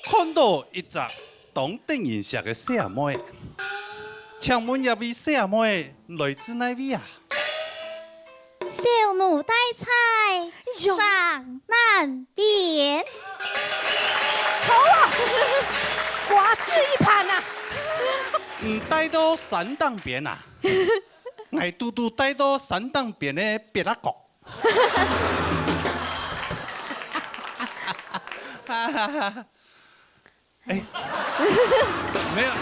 看到一隻當得人惜个細阿妹，請問這位細阿妹來自哪位啊？小奴戴在哎喲。山頂邊。好啊，果子一盤啊！你戴到山頂邊啊？ 𠊎堵堵戴到山頂邊个別啊角。哎，無啊，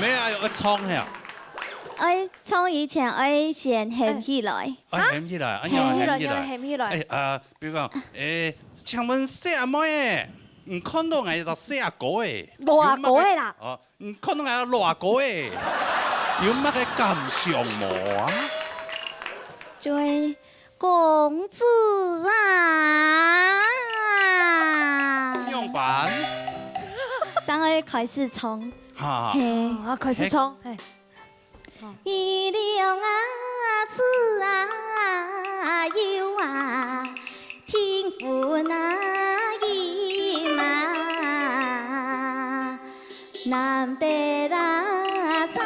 無啊，愛唱係啊？愛唱以前愛先喊起來。愛喊起來，哎呀，喊起來，喊起來。喊起來。哎，啊，比如講，哎，請問細阿妹仔，你看到𠊎一隻細阿哥仔，老阿哥仔啦。有麼个，哦， 你看到𠊎老阿哥仔，有麼个感想無啊？就會公子啊。仰般？正會開始唱。哈。嘿。啊，開始唱，嘿。嘿。 月亮啊，子啊，有啊，天昏啊，陰啊，難得啊，在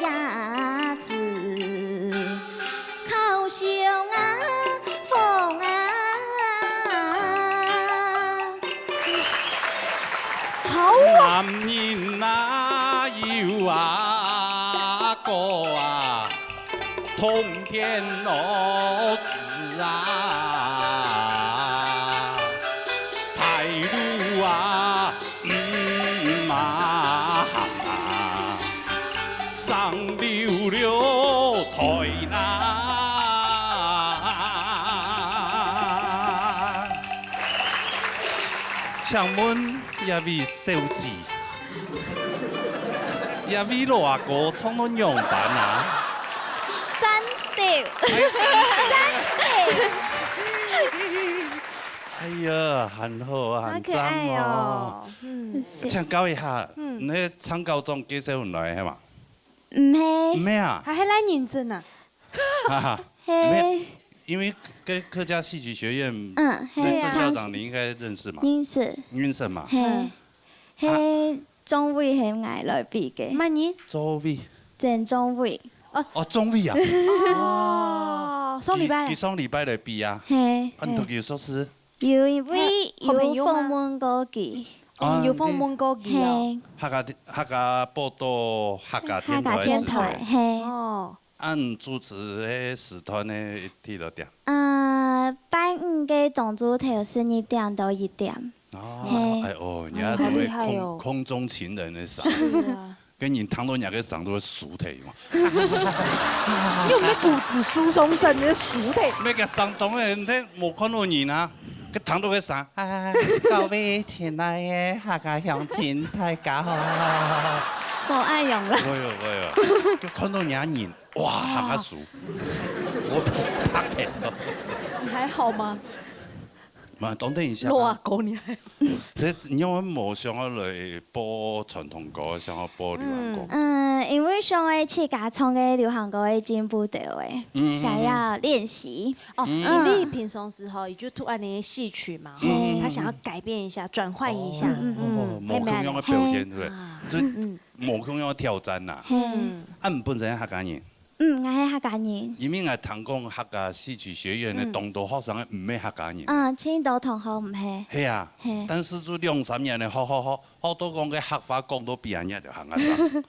呀，子哥啊，通天老子啊，大路啊，毋嘛行啊，上溜溜台南。請問這位小姐， 這位老阿哥唱到仰般啊？讚到，讚到。哎呀，恁好啊，恁讚哦！好可愛哦。嗯。請教一下，嗯。你係唱高中介紹來係嘛？毋係。毋係啊？還係來認真啊？哈哈，係。沒有，因為跟客家戲曲學院，嗯，係啊。那鄭校長你應該認識嘛？認識。認識嘛？係。嗯。 係張偉喊𠊎來比个。麼人？張偉。鄭張偉。哦，張偉啊。哦，上禮拜。佢，佢上禮拜來比啊。係。啊，你同佢熟識？有，因為有訪問過佢。哦，有訪問過佢哦。係。客家，客家報導，客家電台个時節。客家電台，係。哦。啊，你主持个時段呢，幾多點？啊，拜五个當晝頭十二點到一點。 哦，係。哎哦，你還做个空，好厲害哦。空中情人个聲，係啊。跟人聽到人个聲都會酥退嘛。你有沒有骨質疏鬆症？你會酥退。那個山東人，他無看到人啊，佢聽到个聲，哎，各位親愛的客家鄉親，大家好。無愛用啦。會有，會有，就看到人，哇，客家酥，我拍拍了。你還好嗎？ 嘛，等等一下啊。老阿哥，你還，這你有無想要來報傳統歌，想要報流行歌？嗯，因為想愛自家唱个流行歌會進步到位，嗯，嗯，嗯。想要練習。哦，嗯。因為平常時吼，佢就讀恁呢戲曲嘛，吼，嗯。他想要改變一下，轉換一下。嗯，嗯，嗯。哦，無共樣个表現，對不對？啊。就嗯。無共樣个挑戰吶。嗯。啊，你本身係客家人？ 嗯，𠊎係客家人。因為𠊎聽講客家戲曲學院个當多學生个毋係客家人。嗯，盡多同學毋係。係啊，係。但是就兩三年个學，學，學，學到講个客話講到比人家就客家話。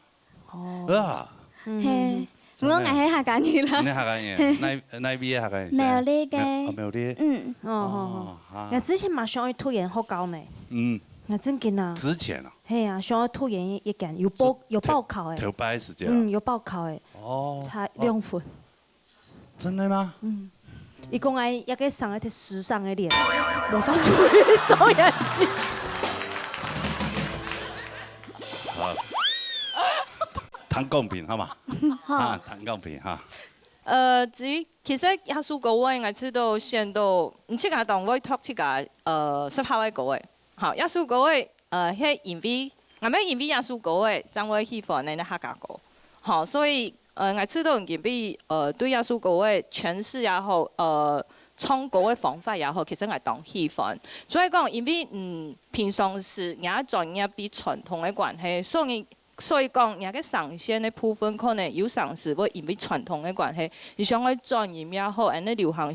哦。啊。係，毋過𠊎係客家人啦。你客家人，哪，哪位个客家人？苗栗个。苗，哦，苗栗。嗯。哦，哦，哦。啊。𠊎之前嘛想去讀研學校呢。嗯。𠊎正經啊。之前啊。係啊，想去讀研一間，有報，有報考誒。頭擺時間啊。嗯，有報考誒。 哦，差兩分。哦。真的嗎？嗯。佢講𠊎一個生个忒時尚个臉，無法度上演戲。好。談公平，好嗎？好。啊，談公平哈。呃，至於，其實這首歌个，𠊎試著選著，嗯，自家當會讀自家，呃，適合个歌个。好，這首歌个 呃，係因為，𠊎乜因為這首歌仔，正會喜歡恁呢客家歌。吼，所以，呃，𠊎試著因為，呃，對這首歌仔詮釋也好，呃，唱歌个方法也好，其實𠊎當喜歡。所以講，因為，嗯，平常時𠊎專業在傳統个關係，所以，所以講，𠊎个聲線个部分可能有常時會因為傳統个關係，你想愛轉音也好，恁呢流行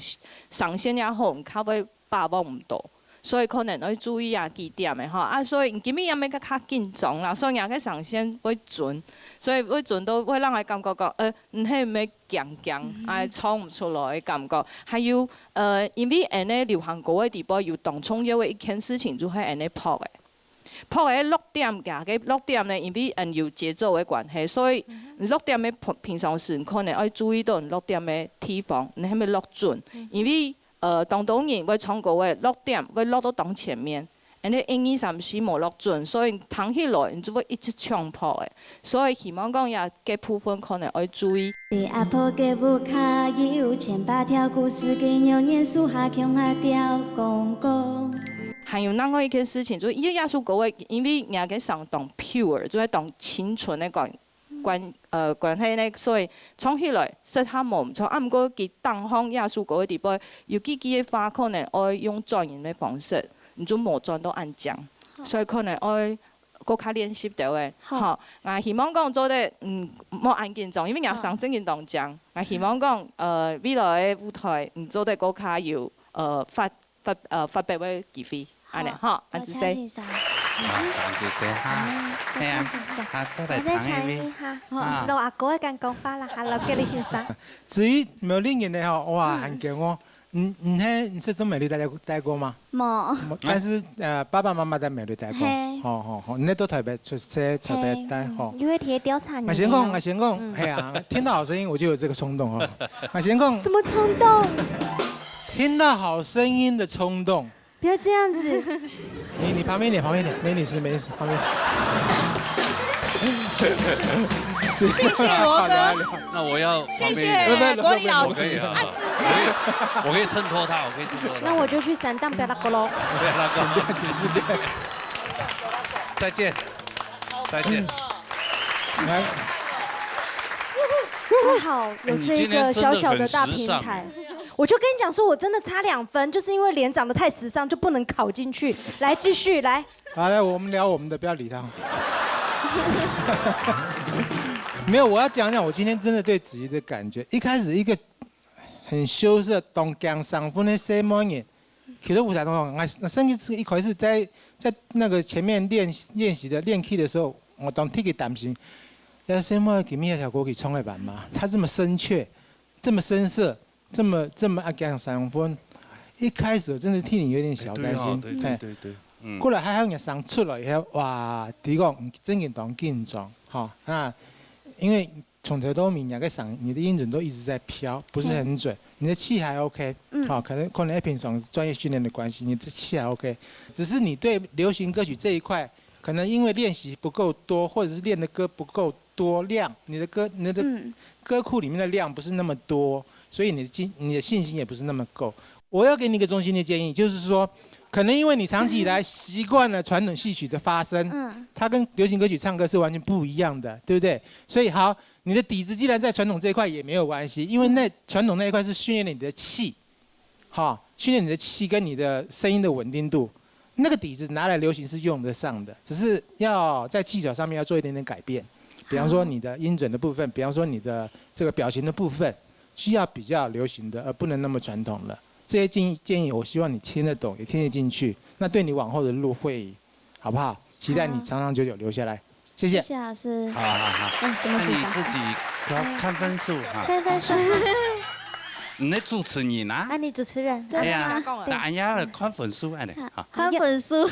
聲線也好，較會把握毋到。 所以可能愛注意啊幾點个吼。啊，所以今晡日也毋係較緊張啦，所以𠊎个聲線會準，所以會準到會讓𠊎感覺講，呃，毋係毋係驚驚，啊，唱毋出來个感覺。還有，呃，因為恁呢流行歌个底背有當重要个一件事情，就係恁呢拍个。拍个落點，佢个落點呢，因為恁有節奏个關係，所以落點个平，平常時可能愛注意到落點个地方，你係毋係落準，因為 呃，當多人會唱歌个落點會落到當前面，恁呢一二三四無落準，所以聽起來你就會一直重拍个。所以希望講這个部分可能愛注意。在阿婆个屋下有千百條故事，佢牛年樹下共下吊公公。還有另外一件事情，就係這首歌个，因為𠊎个聲當pure，就係當清純个感 關，呃，關係呢，所以唱起來適合無毋著。啊，毋過佢當中這首歌个底背，有幾句个話可能愛用轉音个方式，你就無轉到恁靚，所以可能愛過較練習兜仔。好。吼，𠊎希望講做得，嗯，莫恁緊張，因為𠊎聲正經當靚。𠊎希望講，呃，未來个舞台，你做得過較有，呃，發 發，呃，發表个機會，恁呢，好，好，恁仔細。多謝先生。啊，同志先哈。哎，哎呀，多謝，多謝。啊，再來談一位。我再談一位哈。啊。老阿哥个講法啦，Hello，Kelly先生。至於苗栗人个吼，哇，嗯。還驚哦。你，你係，你是在苗栗待過，待過嗎？無。無，但是，呃，爸爸媽媽在苗栗待過。嘿。好，好，好，你都台北出世，台北待，嘿，好。嗯，因為佢調查你。我先講，哦。我先講，嗯。哎呀，聽到好聲音我就有這個衝動哦。我先講。什麼衝動？聽到好聲音的衝動。 不要這樣子。你，你旁邊一點，旁邊一點，梅女士，梅女士，旁邊。謝謝羅哥。那我要旁邊一點。謝謝國立老師。我可以啊。啊，子涵。我可以，我可以襯托他，我可以襯托他。那我就去山頂別那個咯。不要那個。請便，請自便。再見。再見。來。還好有這一個小小的大平台。哎，你今天真的很時尚。 我就跟你講說，我真的差兩分，就是因為臉長得太時尚，就不能考進去。來，繼續，來。好，來，我們聊我們的，不要理他。沒有，我要講講我今天真的對子瑜的感覺。一開始一個很羞澀、當驚生份个細妹仔，其實舞台當中，我，我甚至一開始在，在那個前面練，練習的，練key的時候，我當特別擔心，要細妹仔今天這條歌曲唱得完嗎？她這麼深切，這麼深色， 這麼，這麼愛講生份，一開始我真的替你有點小擔心。哎，對哦，對，對，嘿。對，對，嗯。過來還好你生出來以後，哇，第一個，你真的當緊張，哈，那因為從頭到尾你那個聲，你的音準都一直在飄，不是很準，嗯。你的氣還OK，嗯。好，可能，可能平常專業訓練的關係，你的氣還OK，只是你對流行歌曲這一塊，可能因為練習不夠多，或者是練的歌不夠多量，你的歌，你的嗯。歌庫裡面的量不是那麼多，所以你的信，你的信心也不是那麼夠。我要給你一個衷心的建議，就是說，可能因為你長期以來習慣了傳統戲曲的發聲，嗯。它跟流行歌曲唱歌是完全不一樣的，對不對？所以好，你的底子既然在傳統這一塊也沒有關係，因為那傳統那一塊是訓練你的氣，哈，訓練你的氣跟你的聲音的穩定度，那個底子拿來流行是用得上的，只是要在技巧上面要做一點點改變。比方說你的音準的部分，比方說你的這個表情的部分，需要比較流行的，而不能那麼傳統了。這些建議，建議我希望你聽得懂，也聽得進去，那對你往後的路會，好不好？期待你長長久久留下來。好。謝謝。謝謝老師。好，好，好。嗯，什麼地方？那你自己要看分數哈。看分數。你的主持人啊？啊，你主持人。哎呀，那俺家的看分數，哎，好。看分數。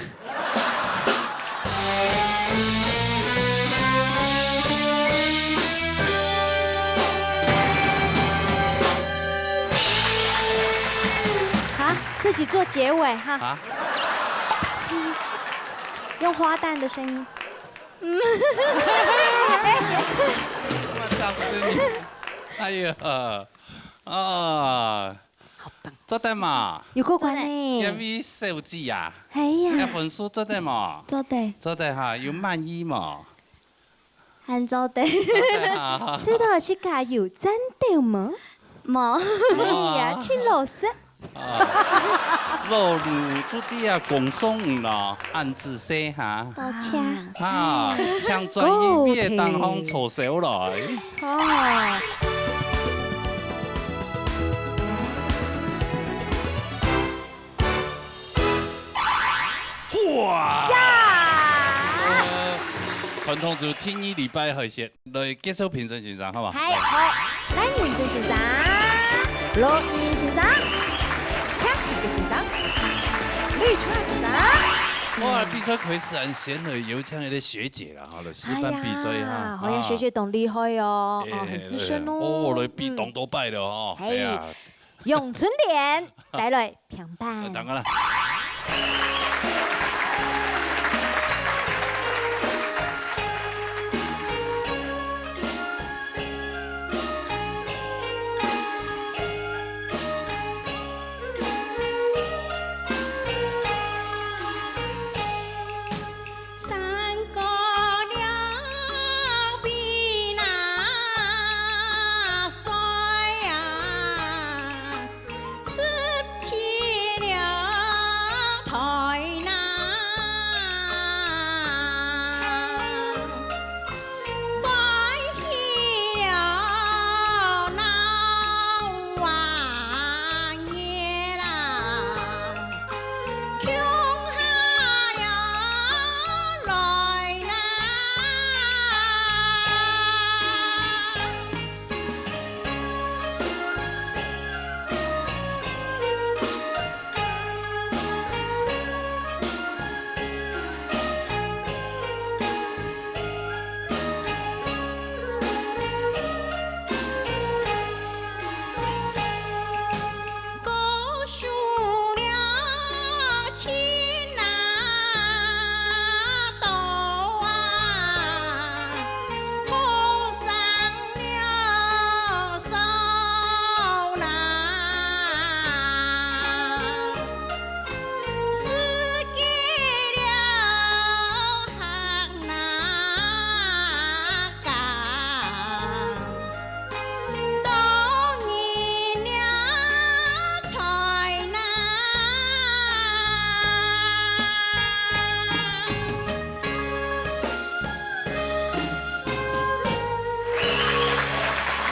好，自己做結尾哈。啊？用花旦的聲音。哎呀，啊，做得嘛？有夠關呢。這位小姐啊，哎呀。這分數做得嘛？做得。做得哈，有滿意嘛？ 還做得。做得啊。知道自家有讚到無？無。哎呀，真老實。啊，老女做得啊，恭送你咯，恁仔細哈。多謝。啊，請轉去別个地方坐燒來。哦。 哇！呀！呃，傳統就第二禮拜開始，來介紹評審先生，好無？嗨，好，來，評審先生，羅一先生，強一个先生，李川先生。哇，比賽開始恁先了，有請一个學姐了，好了，示範比賽哈。哎呀，好像學姐當厲害哦，啊。哦，很資深哦。哎，哦，來比當多擺了哦，嗯。哎呀。嘿。 永春蓮帶來評判。當然了。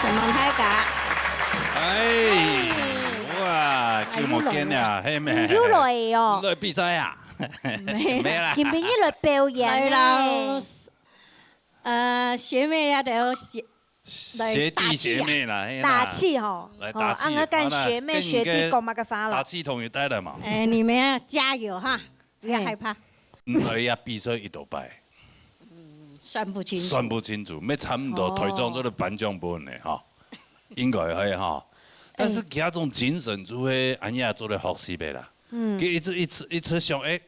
大家。哎，哇，久無見了，嘿咩？你又來哦。來比賽啊？沒啦。今晡日來表演呢。來啦，呃，學妹也得學，學弟學妹啦，嘿啦。打氣吼。來打氣，哦，啊，𠊎跟學妹、好啦，學弟講麼个話咯？打氣筒也帶了嘛。哎，你們要加油哈，不要害怕。嘿。嗯，哎呀，比賽一多擺。 算不清楚。算不清楚，乜差毋多，哦。台長做得頒獎本呢，吼，應該會吼。但是哎。佢該種精神就係恁樣做得學習个啦。嗯。佢一直、一直、一直想，哎，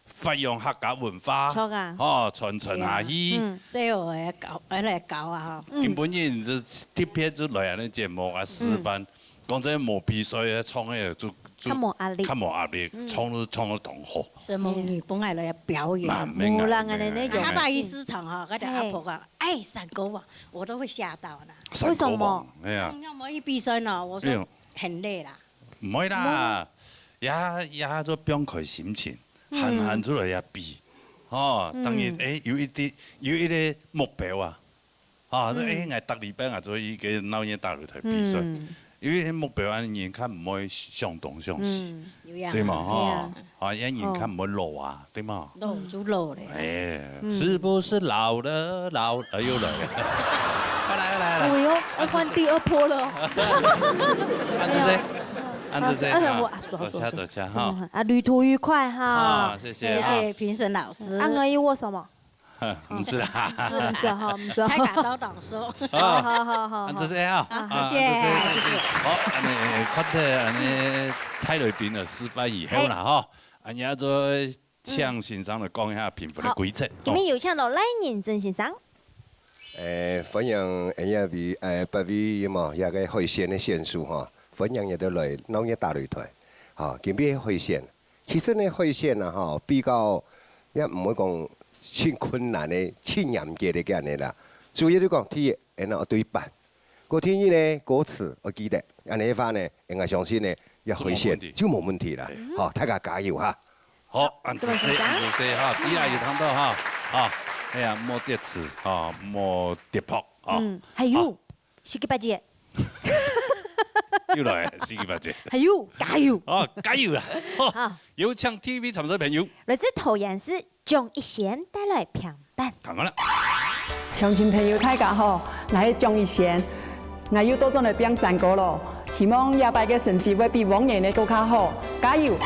發揚客家文化，著啊。吼，傳承下去。哎呀，嗯。所以𠊎愛教，愛來教啊，吼。嗯。今晡日就特別就來恁樣節目啊，示範。嗯。 講真，無比賽个唱个就、就較無壓力。較無壓力，嗯。唱都唱到當好。承蒙你本來來表演。嘛，免啊，無啦，免啊。恁樣有下擺去市場吼，該个阿婆講，嘿。哎，三哥啊，我都會嚇到呢。三哥王，為什麼？哎呀。嗯，要麼一比賽呢，我說哎呦。很累啦。毋會啦，也、也做放開心情，嗯。行行出來也比，吼，嗯。當然，哎，有一滴、有一個目標啊。 啊，這，嗯。哎，𠊎逐禮拜啊做一個鬧熱大擂台比賽，嗯。因為目標啊，人較毋會相東相西，嗯。有影啊。對嘛，吼？有影。啊，人較毋會老啊，對嘛？老就老咧。哎，嗯。是不是老了？老，哎，又來了。好來，好來，好來。哎呦，要換第二波了哦。啊，這些，啊，這些，哎呀，啊，我，啊，是啊，多謝，是啊。多謝，哈。啊，旅途愉快哈。啊，謝謝，謝謝評審老師。啊，𠊎又握手嘛。 毋係啦。毋係哈，毋係。大家都當熟。好，好，好，好，啊，這係啊。啊，謝謝，啊，這係，謝謝。好，恁樣，看到恁樣大來賓个示範以後啦，嘿。吼，恁樣再請先生來講一下評分个規則。好，今晡日有請到賴仁增先生。誒，歡迎恁樣位，誒，八位有無？這個海鮮个選手吼，歡迎你兜來鬧熱大擂台。吼，今晡日海鮮 其實呢，海鮮啊，吼，比較也毋會講盡困難个、盡嚴格个恁樣啦。主要就講第一，恁樣愛對版。過第二呢，歌詞愛記得，恁樣个話呢，𠊎相信呢，這海鮮就無問題啦。就無問題。對。吼，大家加油哈！好，恁仔細，恁仔細哈，底下有聽到哈，啊，哎呀，莫跌詞哈，莫跌拍哈。嗯，還有，好。十幾八節。又來，十幾八節。還有，加油！哦，加油啦！好，好。有請第一位參賽朋友。來自桃園市 張一賢帶來評判。當然了。鄉親朋友，大家好，𠊎係張一賢，𠊎又倒轉來拚三哥咯。希望這擺个成績會比往年个更加好，加油！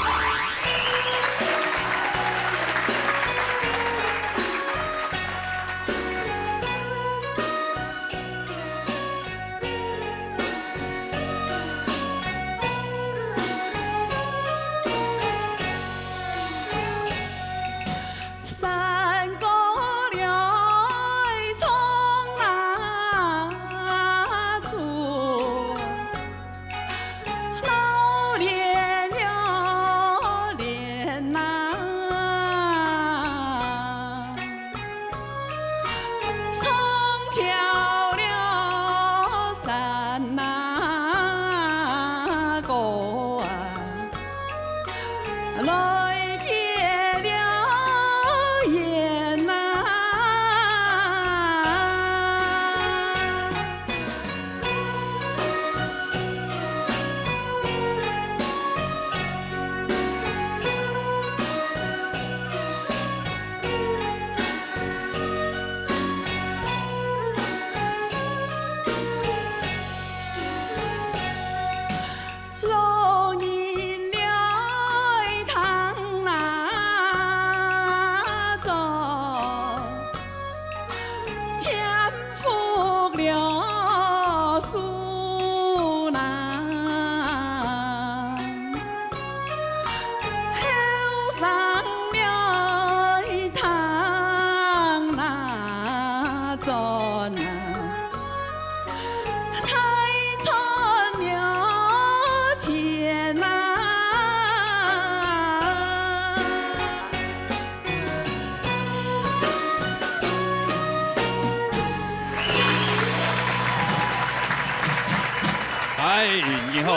嗨，你好。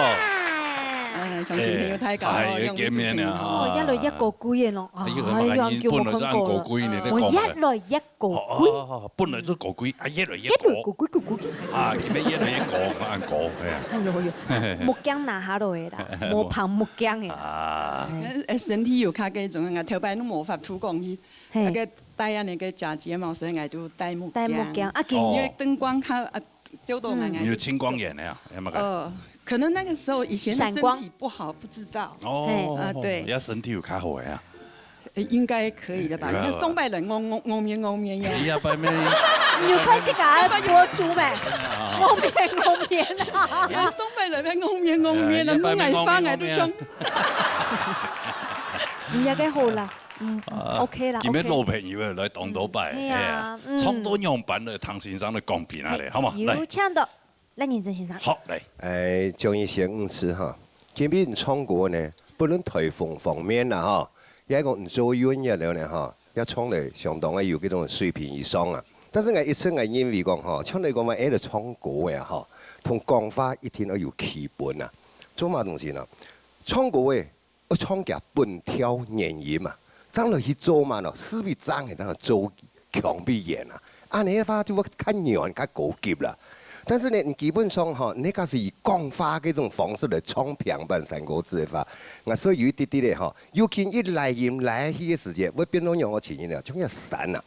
嗨。鄉親朋友大家好，哎，兩位主持人好。又見面了哈。哦，越來越高貴了咯。哎喲，哎呀，久無看過了。本來就恁高貴呢，你講的。哦，越來越高貴。哦，哦，哦，本來就高貴，啊，越來越高。越來高貴，高貴。啊，今日越來越高，恁高，哎呀。哎喲喲，目鏡拿下來啦，無放目鏡的。啊。哎。呃，身體有較該種啊，頭擺都無法度講去，嘿。那個戴啊那個假睫毛，所以我就戴目鏡。戴目鏡，啊，今哦。因為燈光較，啊，照到眼，嗯。你有青光眼的啊？有麼个？呃，可能那個時候以前的身體閃光。不好，不知道。哦，嘿。啊，對。人家身體有較好的啊。呃，應該可以了吧？有啊。你看上擺人戇，戇，戇面戇面呀。哎呀，擺尾。你有看這個啊，播出沒？戇面戇面啊。哎呀，上擺人戇面戇面啊，哎呀，弄矮方矮都像。人家該好啦，嗯，嗯，啊，OK啦，今日OK。老朋友來當多擺，嗯，係啊，哎呀，嗯。唱到仰般个，唐先生來講評啊咧，好無？來。有請到 賴仁真先生。好，來。哎，中醫學五次哈，今日唱歌呢，不論台風方面啦哈，也係講做運也了呢哈，也唱得相當个有這種水平以上啊。但是𠊎一直𠊎認為講哈，唱得講嘛，愛來唱歌个啊哈，同講話一定要有基本啊。做麼東西呢？唱歌个 愛唱佢本調原音嘛，正來去做嘛咯，四比正个正來做腔比原啊。恁呢个話就會較軟、較高級啦。但是呢，你基本上吼，你假使以講話這種方式來唱平板山歌子个話，𠊎所以有一滴滴个吼，尤其一來音來去个時節，會變到仰个情形呢，像个山啊。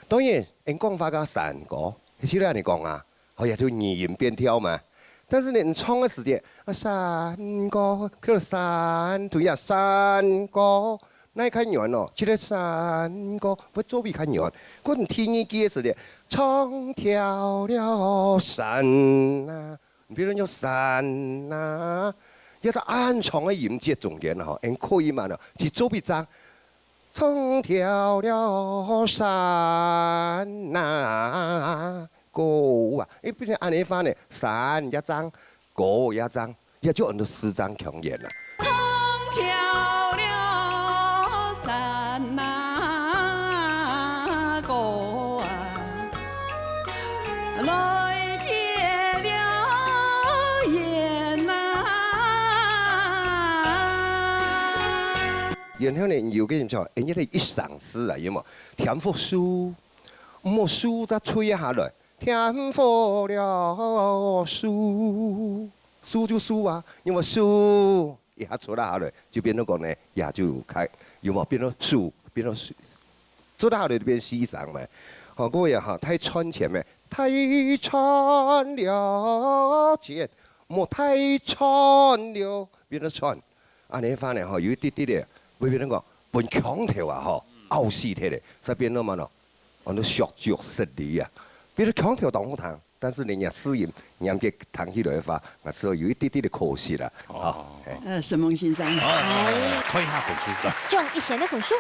當然，人講話个山歌，係恁呢講啊， 哦，也就語音變調嘛。但是呢，你唱个時節，啊，山歌，叫做山，對呀，山歌，哪會較軟哦？這個山歌，會做比較軟。過你第二句个時節，唱跳了山啊，你比如講山啊，也係恁長个音節中間吼，還可以嘛呢，去做比正，唱跳了山啊。 歌啊，一般恁呢話呢，山也正，歌也正，也就安到四正腔圓啦。唱跳了山啊，歌啊，來結了緣啊。然後呢，有个人講，哎，你个一生詩啊，有無？添福壽，莫壽再吹下來。 添福了壽，壽就壽啊，因為壽一下出來下來，就變到講呢，也就開，有無？變到壽，變到壽，做得下來就變四聲嘛。好，各位啊，哈，太賺錢咩？太賺了錢，莫太賺了，變到賺。 恁呢話呢，吼，有一滴滴个，會變成講，分腔頭啊，吼，拗死忒咧，所以變到嘛咯，安到削足適履啊。變到腔頭當好聽，但是人家四音，嚴格聽起來个話，𠊎所以有一滴滴个可惜啦。哦。好，嘿。呃，沈蒙先生。好，來，來，來，看一下分數。來。中一線个分數。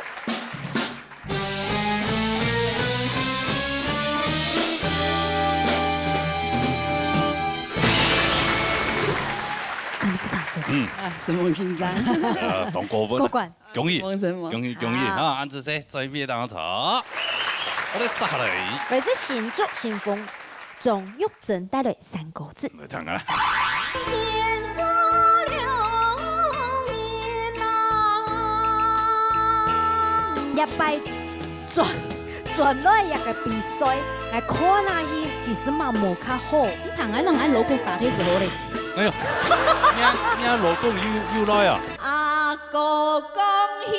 三十三分。嗯。啊，沈蒙先生。呃，當高分啊。過關。恭喜，沈蒙。恭喜，恭喜啊。啊，恁仔細，最尾當場。好，來，接下來。來自新竹新豐，鍾玉珍帶來山歌子。來聽啊。一擺 轉，轉來這个比賽，𠊎看下去，其實嘛無較好。你看𠊎摎𠊎老公打个時候咧。哎喲，你，你老公又，又來啊？阿哥恭喜！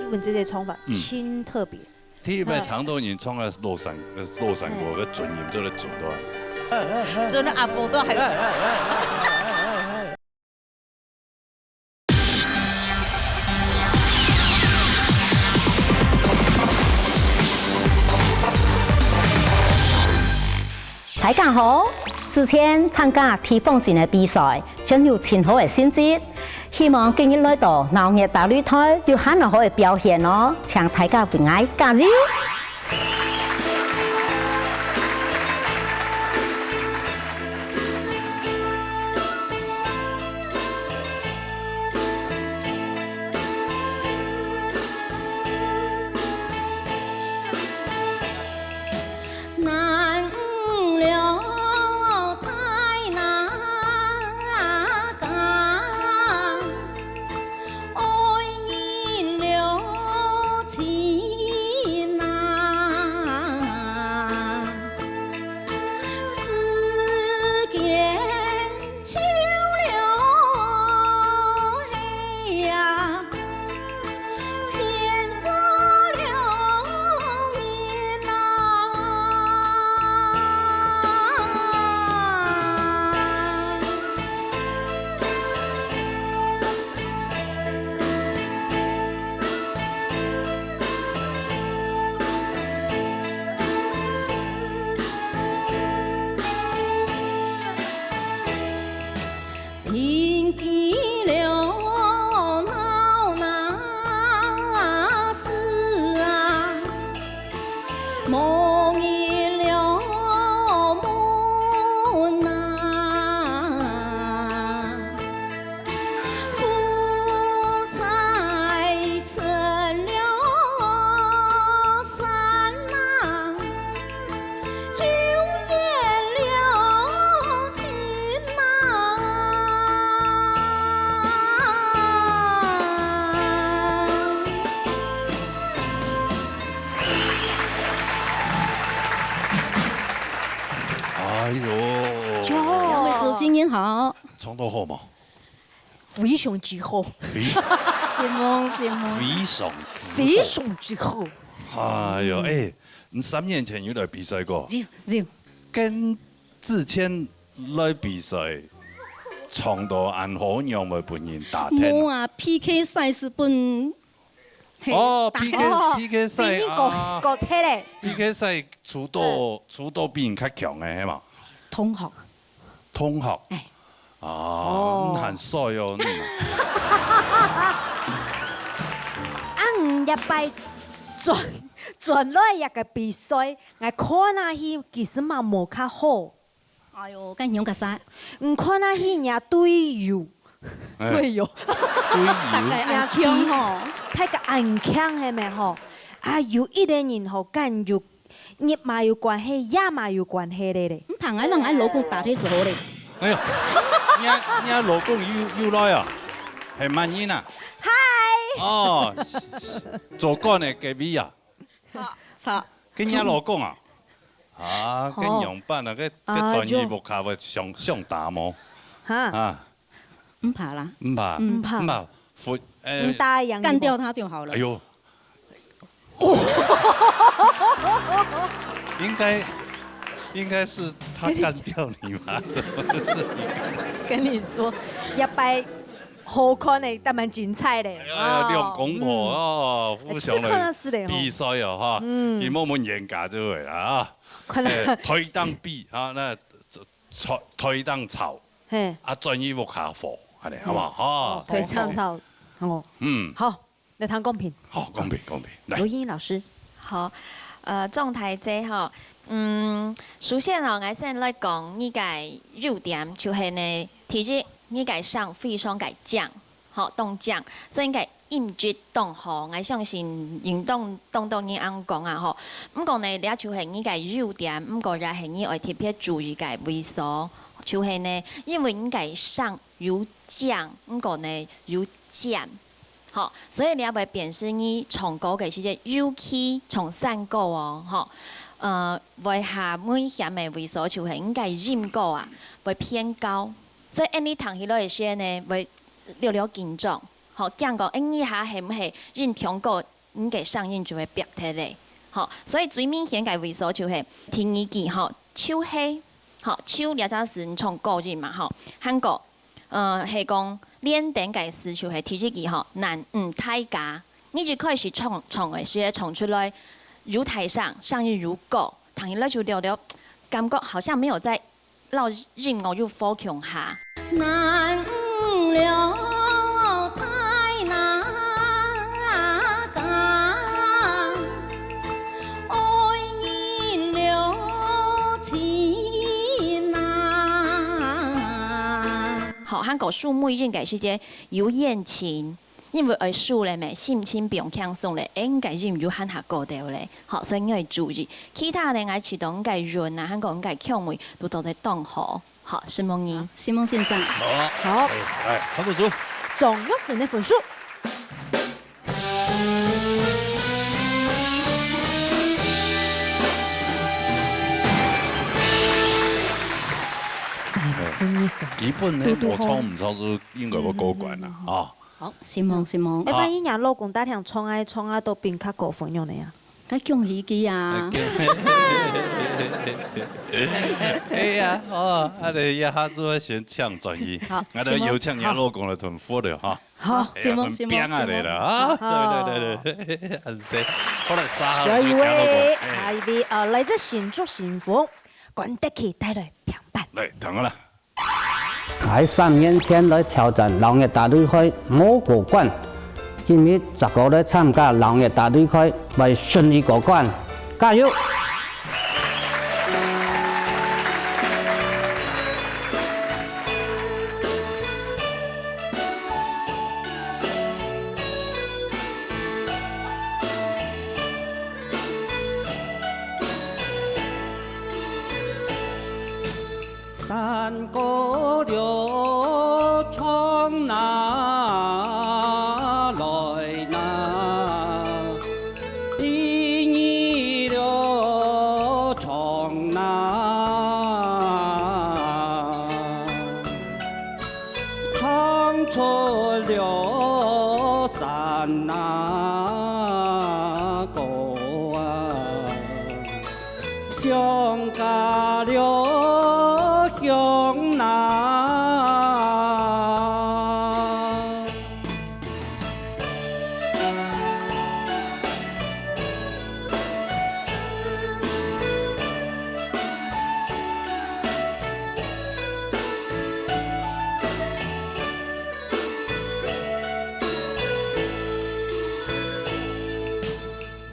你們這個唱法，嗯。真特別。 第一擺聽到人唱个老山，呃，老山歌个準音做得準到啊。準到阿婆都還有。大家好，之前參加地方性个比賽， 真有盡好个成績。希望今日來到鬧熱大擂台有還好个表現哦，請大家為𠊎加油！ 南無了莫入了門啊，夫差出了山啊，又入了京啊。 哎呦，兩位主持人好。唱到好無？非常之好。非承蒙，承蒙。非常之好。非常之好。哎呦，哎，你三年前有來比賽過？有，有。跟志謙來比賽，唱到恁好，仰會分人打天啊？無啊，P K賽係分，嘿，哦，打，P K，哦，P K賽，分人告，啊，告忒咧。P K賽出到，出到比人較強个，係嘛？同學。同學。哎。啊，哦。你還衰哦，你。啊，你這擺轉，轉來這个比賽，𠊎看下去，其實嘛無較好。 哎喲，該仰結煞？你看下去，若隊友，哎，隊友，隊友。大家恁強吼。大家恁強係無吼？啊，有一个人吼，敢有，日嘛有關係，夜嘛有關係咧咧。毋怕，𠊎人𠊎老公打忒就好咧。哎喲，你，你老公又，又來啊？係麼人啊？嗨。哦，做官个隔壁啊？ 著，著。跟人家老公啊？啊，哦。跟樣般啊，該，該啊，專業屋下會相，相打無？哈。啊。毋怕啦。毋怕，嗯。毋怕。毋怕，服，呃，毋打贏，幹掉他就好了。哎喲。應該，應該是他幹掉你吧？怎麼是你幹？跟你說，這擺 好看个，當然精彩咧。哎呀，哦。兩公婆哦，嗯。互相个哎，這看是咧吼。比賽哦，哈，嗯。佢問問冤家就會啦，啊。看來哎，台當比啊，那台，台當吵，嘿。啊，轉去屋下和，恁呢，好不好？哦，哈。台上吵，哦。嗯。好，來談公平。好，公平，公平，來。羅英老師。好，呃，狀態這吼，嗯，首先吼，𠊎先來講你个優點，就係呢，第一，你个聲非常个靚。 吼，當靚，所以你个音質當好，𠊎相信應當，當多人恁講啊吼。毋過呢，這就係你个優點，毋過也係你愛特別注意个位所，就係呢，因為你个聲有靚，毋過呢有尖，吼，所以這會表示你唱歌个時節，尤其唱山歌哦，吼，呃，會較危險个位所就係你个音高啊，會偏高。 所以恁呢聽起來个時呢，會略略緊張，吼，驚講，哎，這下係毋係音調高，你个聲音就會變忒咧，吼。所以最明顯个位所就係第二句，吼，就係，吼，就這隻字你唱高音嘛，吼，還過，呃，係講連等个字就係第一句，吼，男女大家，你一開始唱，唱个時唱出來，有大聲，聲音有高，聽起來就略略，感覺好像沒有在 摎音樂有火共下。男女了大那家，愛人了親啊。好，還過收尾應該係个有緣親。 因為愛收咧咩，心情放輕鬆咧，應該音有還較高兜咧，吼，所以你愛注意。其他呢，𠊎試著你个韻啊，還過你个腔位，都做得當好。好，承蒙你。承蒙先生。好。好。哎，哎，潘國祖。張玉珍个分數。三十二分。基本呢，嘟嘟好。無錯，毋錯，就應該會過關啦，嗯。啊。 好，承蒙，承蒙。哎，萬一若老公打聽唱啊唱啊都比較高分樣呢啊？該恭喜佢啊！哎呀，哦，恁呢這下就愛先請轉去。好，𠊎兜邀請若老公來同福了哈。好，哎呀，承蒙，承蒙，同邊啊來了啊！承蒙。好。對對對對，還係這，好來，三號就請老公。下一位，哎。下一位，呃，來自新竹新豐，關德啟帶來評判。來，聽好了。 𠊎三年前來挑戰老月打擂台無過關，今日再過來參加老月打擂台，會順利過關，加油！過了長那來那，第二了長那，唱出了山那歌啊。 想家了鄉那。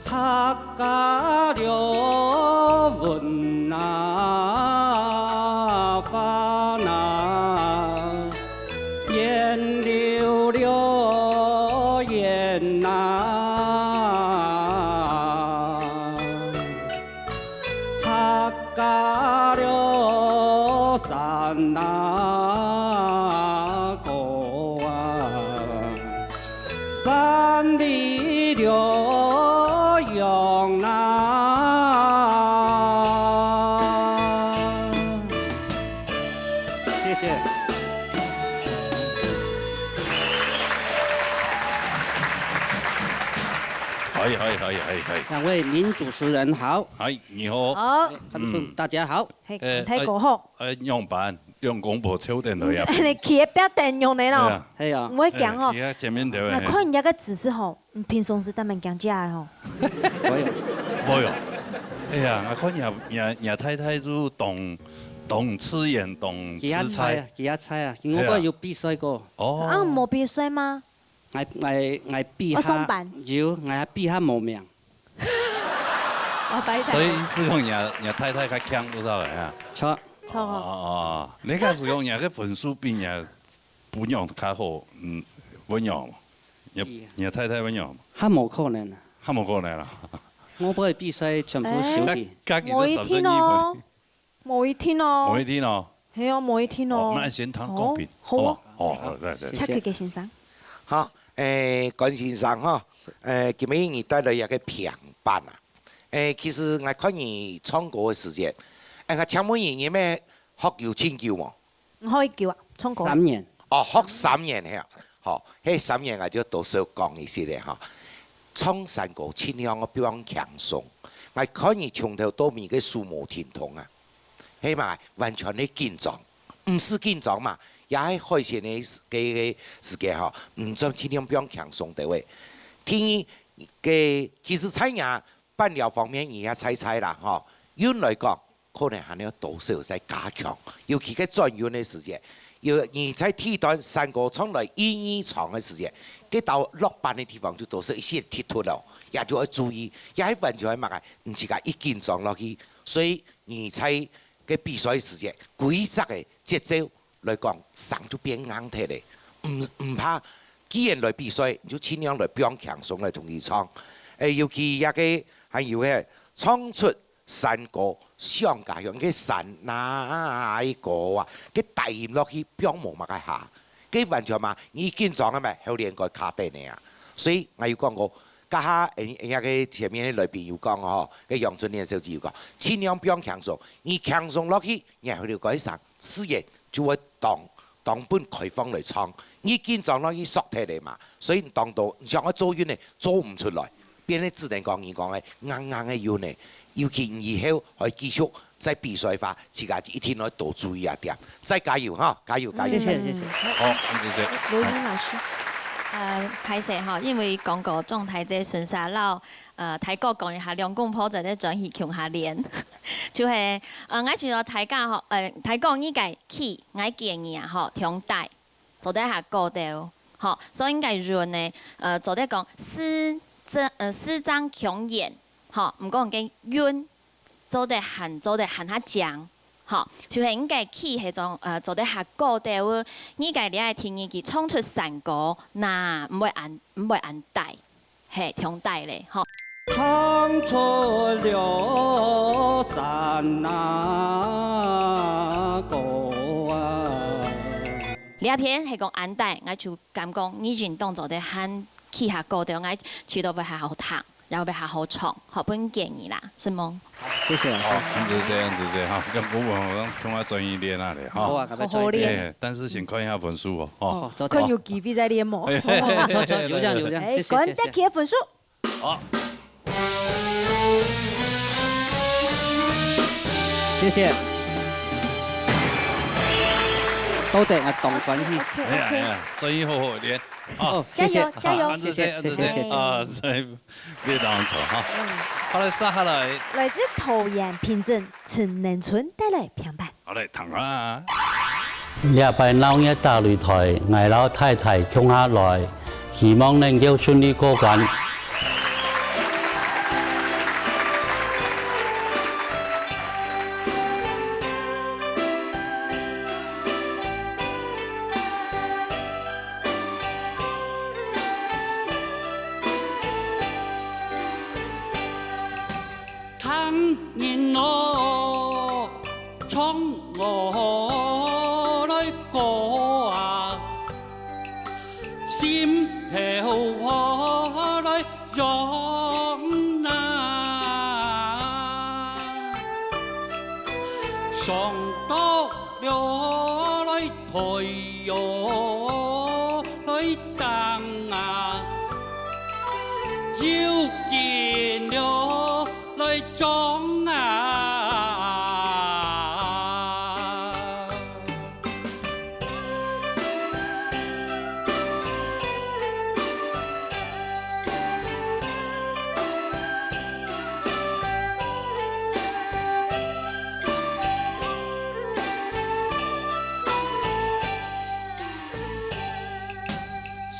客家了文啊話啊，源流了源啊。 客家了山那歌啊，萬里了洋啊。謝謝。可以，可以，可以，可以，可以。兩位女主持人好。嗨，你好。好。觀眾大家好。嘿，呃，大家好。呃，仰般？兩公婆湊等來啊？你企在邊等用的咯。對啊。係啊。毋會驚吼。呃，企在前面的。𠊎看人家个姿勢吼，嗯，平常時當然驚這个吼。無有。無有。哎呀，𠊎看你，你，你太太就當，當自然，當自在。幾下菜啊，幾下菜啊，我有比賽過。哦。啊，無比賽嗎？ 𠊎，𠊎，𠊎比較，𠊎上班。有，𠊎還比較無命。哦，拜託。所以意思講，你，你太太較強多少个啊？著。著哦。哦，哦，哦。你假使講你个分數比你餔娘較好，嗯，餔娘，你，你太太餔娘，較無可能啊。較無可能啊。我毋會比賽全部輸去。哎，家己都三十二分。無一定哦。 無一定哦。無一定哦。係哦，無一定哦。哦，那先談公平，哦，好啊。好不好？哦，好，來，來。謝謝。謝謝先生。好，誒，關先生哈，誒，今日你帶來一個平板啊。誒，其實𠊎看你唱歌个時節，誒，𠊎請問你，你乜學有盡久無？毋好久啊，唱歌。三年。哦，學三年係啊。好，該三年𠊎就多少講一息咧哈。唱山歌盡量愛放輕鬆。𠊎看你從頭到尾个手無停動啊。 係嘛，完全个緊張，毋使緊張嘛，也係海鮮个時，个，个時間吼，毋做盡量放輕鬆个話。第二，个，其實在若伴聊方面，你也在在啦吼，韻來講，可能還要多少再加強，尤其个轉韻个時節，有，你在第一段山歌唱來第二場个時節，該到落板个地方就多少一息突突咯，也就愛注意，也係完全嘛个，毋自家一緊張落去，所以 你在个比賽時節，規則个節奏來講，聲就變硬忒咧。毋，毋怕，既然來比賽，你就盡量來放輕鬆來同佢唱。誒，尤其這個還有个唱出山歌想家鄉，个山哪一個啊，个低音落去放無麼个下。 該完全嘛，你緊張个嘛，喉嗹該卡等个啊。所以𠊎有講過，這下，誒，誒，該个前面个來賓有講吼，該楊春蓮小姐有講，盡量放輕鬆，你輕鬆落去，然後你該聲自然就會當，當分開放來唱。你緊張落去縮忒个嘛，所以你當多，你想愛做韻呢，做毋出來。 變得只能講你講个硬硬个韻呢，尤其以後還繼續再比賽个話，自家一定愛多注意啊點。再加油哈，加油，加油！謝謝，謝謝。好，謝謝。羅英老師。呃，歹勢吼，因為講過狀態這順續摎，呃，大哥講一下，兩公婆做得轉去共下練。就係，呃，𠊎想到大家吼，呃，大哥你个key，𠊎建議啊吼，調低。 做得較高兜，吼，所以應該韻呢，呃，做得講四正，呃，四正共圓，吼，毋過該韻做得還，做得還較靚，吼，就係應該key係種，呃，做得較高兜，你个這个第二句唱出山歌，那毋會恁，毋會恁低。 嘿，調低咧，吼。唱出了山那歌這片係講恁大，𠊎就感覺你已經當做得喊其他歌調，𠊎試著會好好聽，然後會好好唱，好，分建議啦，承蒙。謝謝老師。好，恁仔細，恁仔細哈，跟我講，像愛專業練啊咧哈。好啊，好好練。哎，但是先看一下分數哦，哈。哦，走，走。看有機會再練無？哎，哦，走，走，有這樣，有這樣，哎，謝謝，謝謝。趕得起分數。 好。謝謝。多謝啊，當歡喜。OK，OK，OK。哎呀，哎呀，專業好好練。好。哦，謝謝。加油，加油。好，謝謝，謝謝，謝謝。啊，所以別當錯哈。嗯。好，來，接下來。來自桃園平鎮陳能春帶來評判。 好，來，聽啊。這擺鬧熱打擂台，𠊎摎太太共下來，希望能夠順利過關。 聽人哦，唱我來歌啊，心頭好來揚啊，想到了來 抬喲來擔啊，有斤了來裝啊。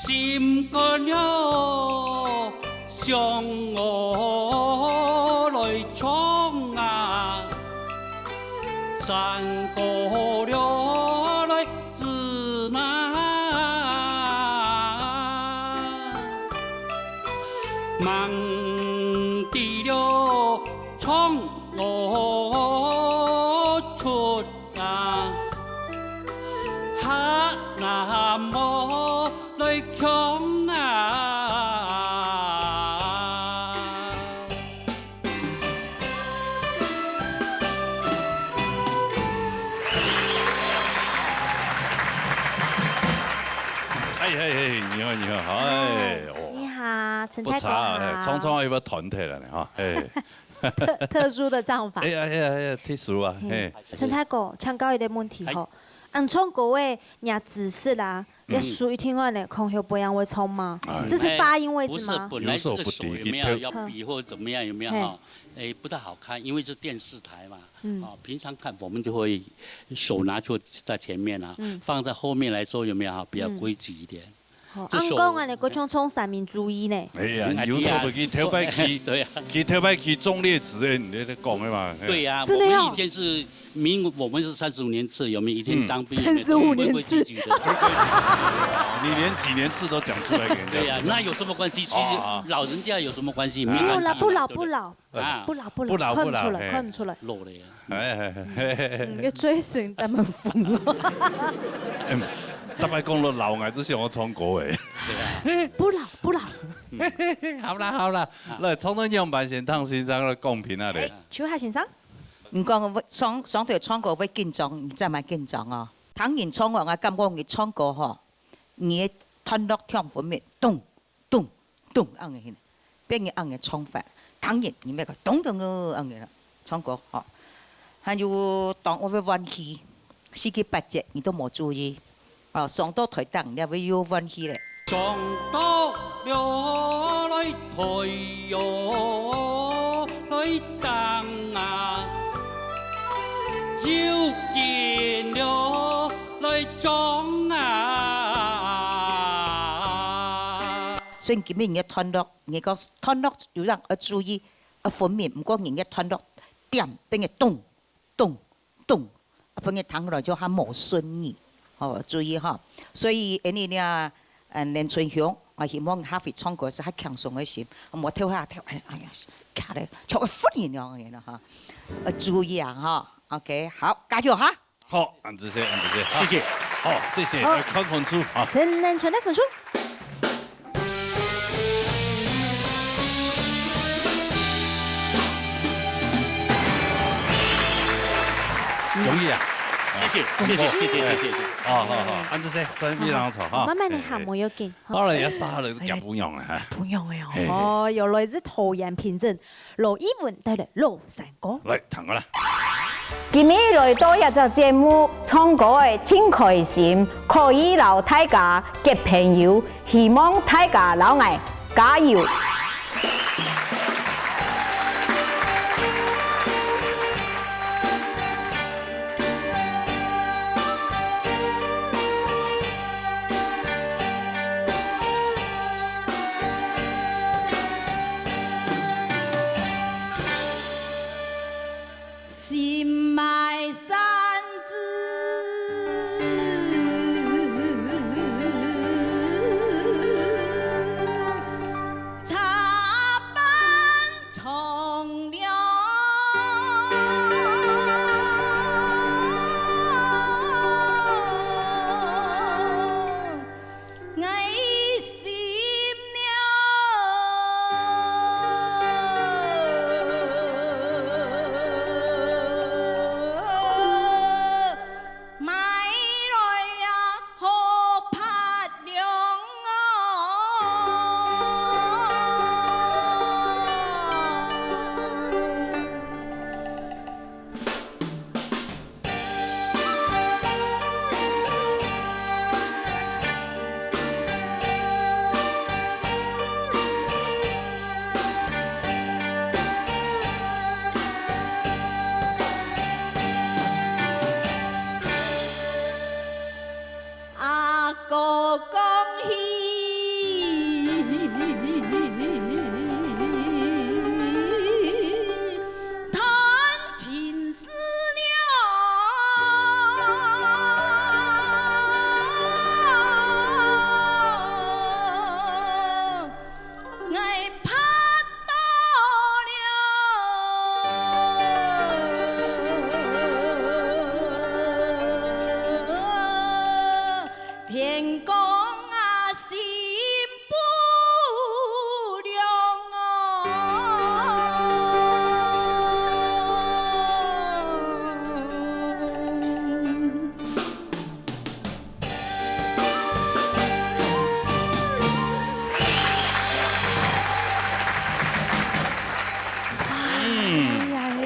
心肝了想我來唱啊，山歌了來指南，吂知了唱 我出啊，哈那麼來強啊。哎，嘿，嘿，你好，你好，哎，哦。你好，陳大哥好。不差，哎，常常要不要團體了呢，哈，哎。 特，特殊的唱法。哎呀，哎呀，哎呀，特殊啊，嘿。嘿。陳大哥，請教一個問題吼，哎。恁唱歌个，若姿勢啊，嗯。要手一定要呢，空後背會唱嗎？哎。這是發音位置嗎？哎，不是，本來這個手有沒有要比或怎麼樣，有沒有哈？嘿。哎，不太好看，因為是電視台嘛。嗯。啊，平常看我們就會手拿出在前面啊，嗯。放在後面來說有沒有哈？比較規矩一點。嗯。 吼，這首恁講啊，你還像唱三民主義呢。哎呀，嗯，你有錯的，佢頭擺去，對啊。佢頭擺去忠烈祠的，你在講的嘛，嘿。對呀，真的哦。我們以前是民，我們是三十五年次，有沒有？以前當兵，嗯。三十五年次。規規矩矩的。你連幾年次都講出來給人家知道。對呀，那有什麼關係？其實哦，哦。老人家有什麼關係？啊。沒關係嘛，沒有啦，不老，對不對？不老。 啊。不老，不老，不老，看不出來，不老，嘿。看不出來。老了呀。哎，嘿，嘿，嘿，嘿。嗯，要追星，他們瘋了。嗯，大家講到老，𠊎就想要唱歌誒。對啊。不老，不老。好啦，好啦，啊。來，唱到樣板先，聽先生來講評啊咧。哎，秋海先生。你講會唱，上台唱歌會緊張，你真蠻緊張哦。聽人唱歌，𠊎感覺你唱歌吼，你的段落暢分明，咚， 咚咚恁樣，變成恁樣唱法。當然，你乜个咚咚咯，恁樣啦，唱歌吼。還有當我會換氣，四季八節你都無注意，哦，上到台頂，你會又換氣咧。上到了來台喲，來頂啊，有斤了來裝啊。 所以今日人个段落，人个段落有人愛注意，愛分明，毋過人个段落點變个咚咚咚，啊，分人聽落就較無順耳，吼，注意吼。所以，恁呢呢，呃，連春雄，我希望下回唱歌係較輕鬆个心，莫跳下跳，哎呀，哎呀，卡咧，像个佛人樣个啦哈。呃，注意啊哈。OK，好，加油哈。 好，恁仔細，恁仔細，哈。謝謝。好，謝謝，好。來看分數啊。陳南純个分數。容易啊。謝謝，謝謝，謝謝，謝謝，謝謝。好，好，好，恁仔細，真非常好哈。慢慢个哈，嘿，嘿。無要緊。好了，也殺了，哎呀，夾不用了哈。不用了哦。嘿，嘿。哦，有來自桃園平鎮，羅一文帶來《老山歌》。來，聽好了。 今日來到這隻節目，唱歌仔盡開心，可以摎大家結朋友，希望大家摎𠊎加油。 心爱山子，插班从良。哎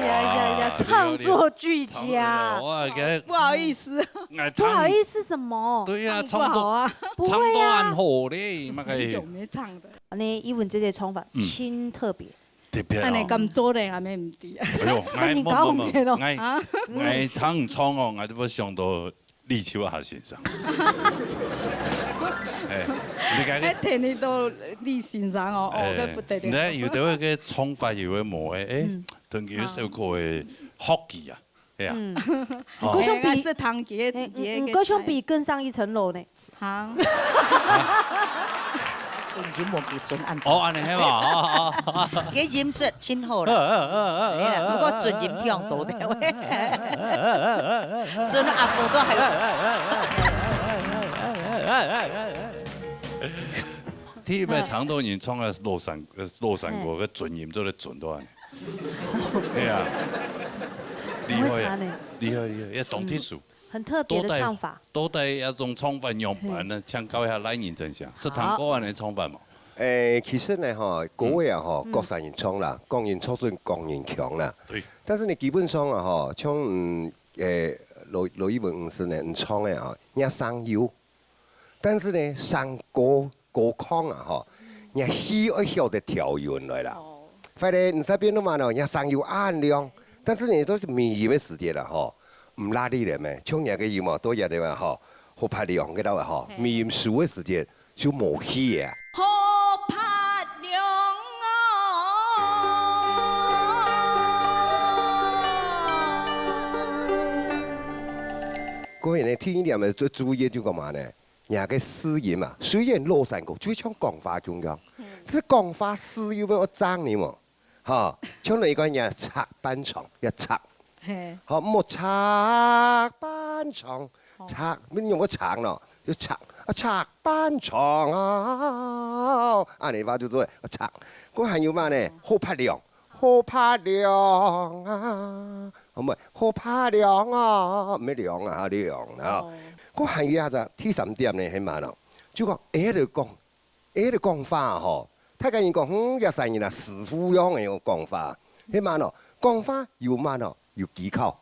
呀呀呀呀，哇，创作俱佳。哇，不好意思。不好意思什么？对呀，唱不好啊。唱到，唱到恁好咧，那个。很久没唱的。呢，一文姐姐唱法，嗯。真特别。 特别哦。恁仔敢做咧，還毋知啊。哎喲，𠊎，你搞毋得咯。𠊎，𠊎聽你唱哦，𠊎都會想到李秋霞先生。哎，你看，還聽得到李先生哦，哦，哎，該不得了。你看有的个唱法有个無个，哎，同佢首歌个學佢啊，係啊。嗯。哦。你講像比，哎，係聽佢个，哎，佢个，你講像比更上一層樓呢。 哈。準音無佢準恁好。哦，恁仔係嘛？哦，哦，哦。佢音質真好啦。哎呀，毋過準音聽毋到的。準阿婆都還有。第一擺唱到人唱个老山，呃，老山歌，个準音做得準到恁仔。係啊。厲害啊，很會唱呢。厲害，厲害，也當特殊。嗯。 很特別的唱法。到底，到底這種唱法仰般呢？嘿。請教一下賴仁真先生，係聽過恁仔唱法無？好。誒，其實呢，吼，歌仔啊，吼，嗯。各儕人唱啦，各人唱出各人腔啦。對。但是呢，基本上啊，吼，像，嗯，誒，羅，羅一文先生呢，你唱个啊，若聲優，但是呢，聲高 高亢啊，吼，若氣愛曉得調勻來啦。哦。反正你這邊的嘛呢，若聲優恁亮，但是你都是尾音个時節啦，吼，毋拉力了咩？像若个音嘛，都也對嘛，吼，好怕亮个啦，吼，嘿。尾音收个時節就無氣啊。好怕亮哦。各位呢，聽一點呢，最注意的就幹嘛呢？ 若个字音啊，雖然老山歌就像講話共樣，嗯。但係講話字又愛正呢無？吼，像你講若插半長，愛插。嘿。吼，莫插半長，赤，你仰會赤咯？就赤，啊，赤粄床啊，恁呢話就做赤。該還有麼呢？好發亮，好發亮啊，毋係，好發亮啊，毋係涼啊，亮啊。哦。該還有一隻第三點呢，係麼咯？就講，會曉講，會曉講話吼，大家人講，嗯，這三人啊，師傅樣个講話，係麼咯？講話有麼咯？ 有技巧。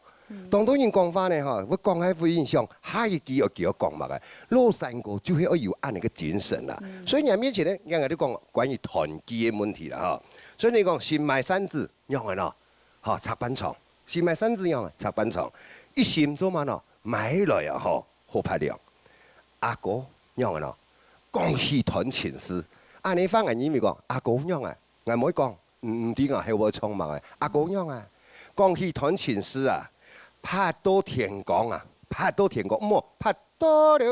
當多人講話呢，吼，會講个會影響下一句愛佢愛講麼个。老山歌就係愛有恁呢个精神啦。所以人面前呢，人家就講關於團結个問題啦，吼。所以你講新買扇子，仰仔咯？吼，赤粄床。新買扇子仰仔？赤粄床。一新做麼咯？買來啊，吼，好發亮。阿哥，仰仔咯？講起段情事。恁呢話，𠊎認為講，阿哥仰仔？𠊎毋會講。 毋，毋知𠊎係會唱麼个。阿哥仰啊，講起段情事啊，拍到天光啊，拍到天光，毋好拍到了。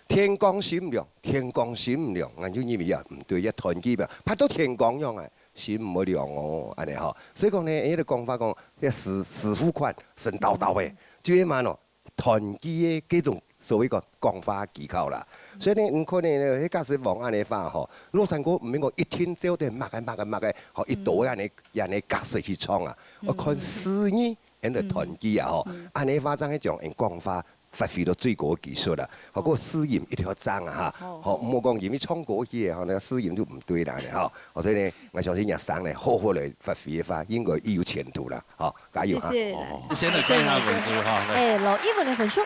天光心毋涼，天光心毋涼，𠊎就認為啊，毋對，一團結吧，拍到天光樣啊，心毋會涼哦，恁呢吼。所以講呢，這个講法講，這師，師傅款，神叨叨个，就係嘛喏。 團結个這種所謂个講話技巧啦。所以呢，你看呢，該假使往恁呢話吼，老山歌毋免講一定照著麼个麼个麼个，吼，一到恁呢，恁呢格式去唱啊，愛看詩意，恁呢團結啊，吼，恁呢話正係將人講話發揮到最高个技術啦。吼，个詩音一定要正啊，哈，吼，毋好講因為唱歌去，吼，該詩音就毋對啦，吼。所以呢，𠊎相信若生呢，好好來發揮个話，應該也有前途啦，吼。 加油哈！謝謝。哦，先來看一下分數哈，來。哎，老一文的分數。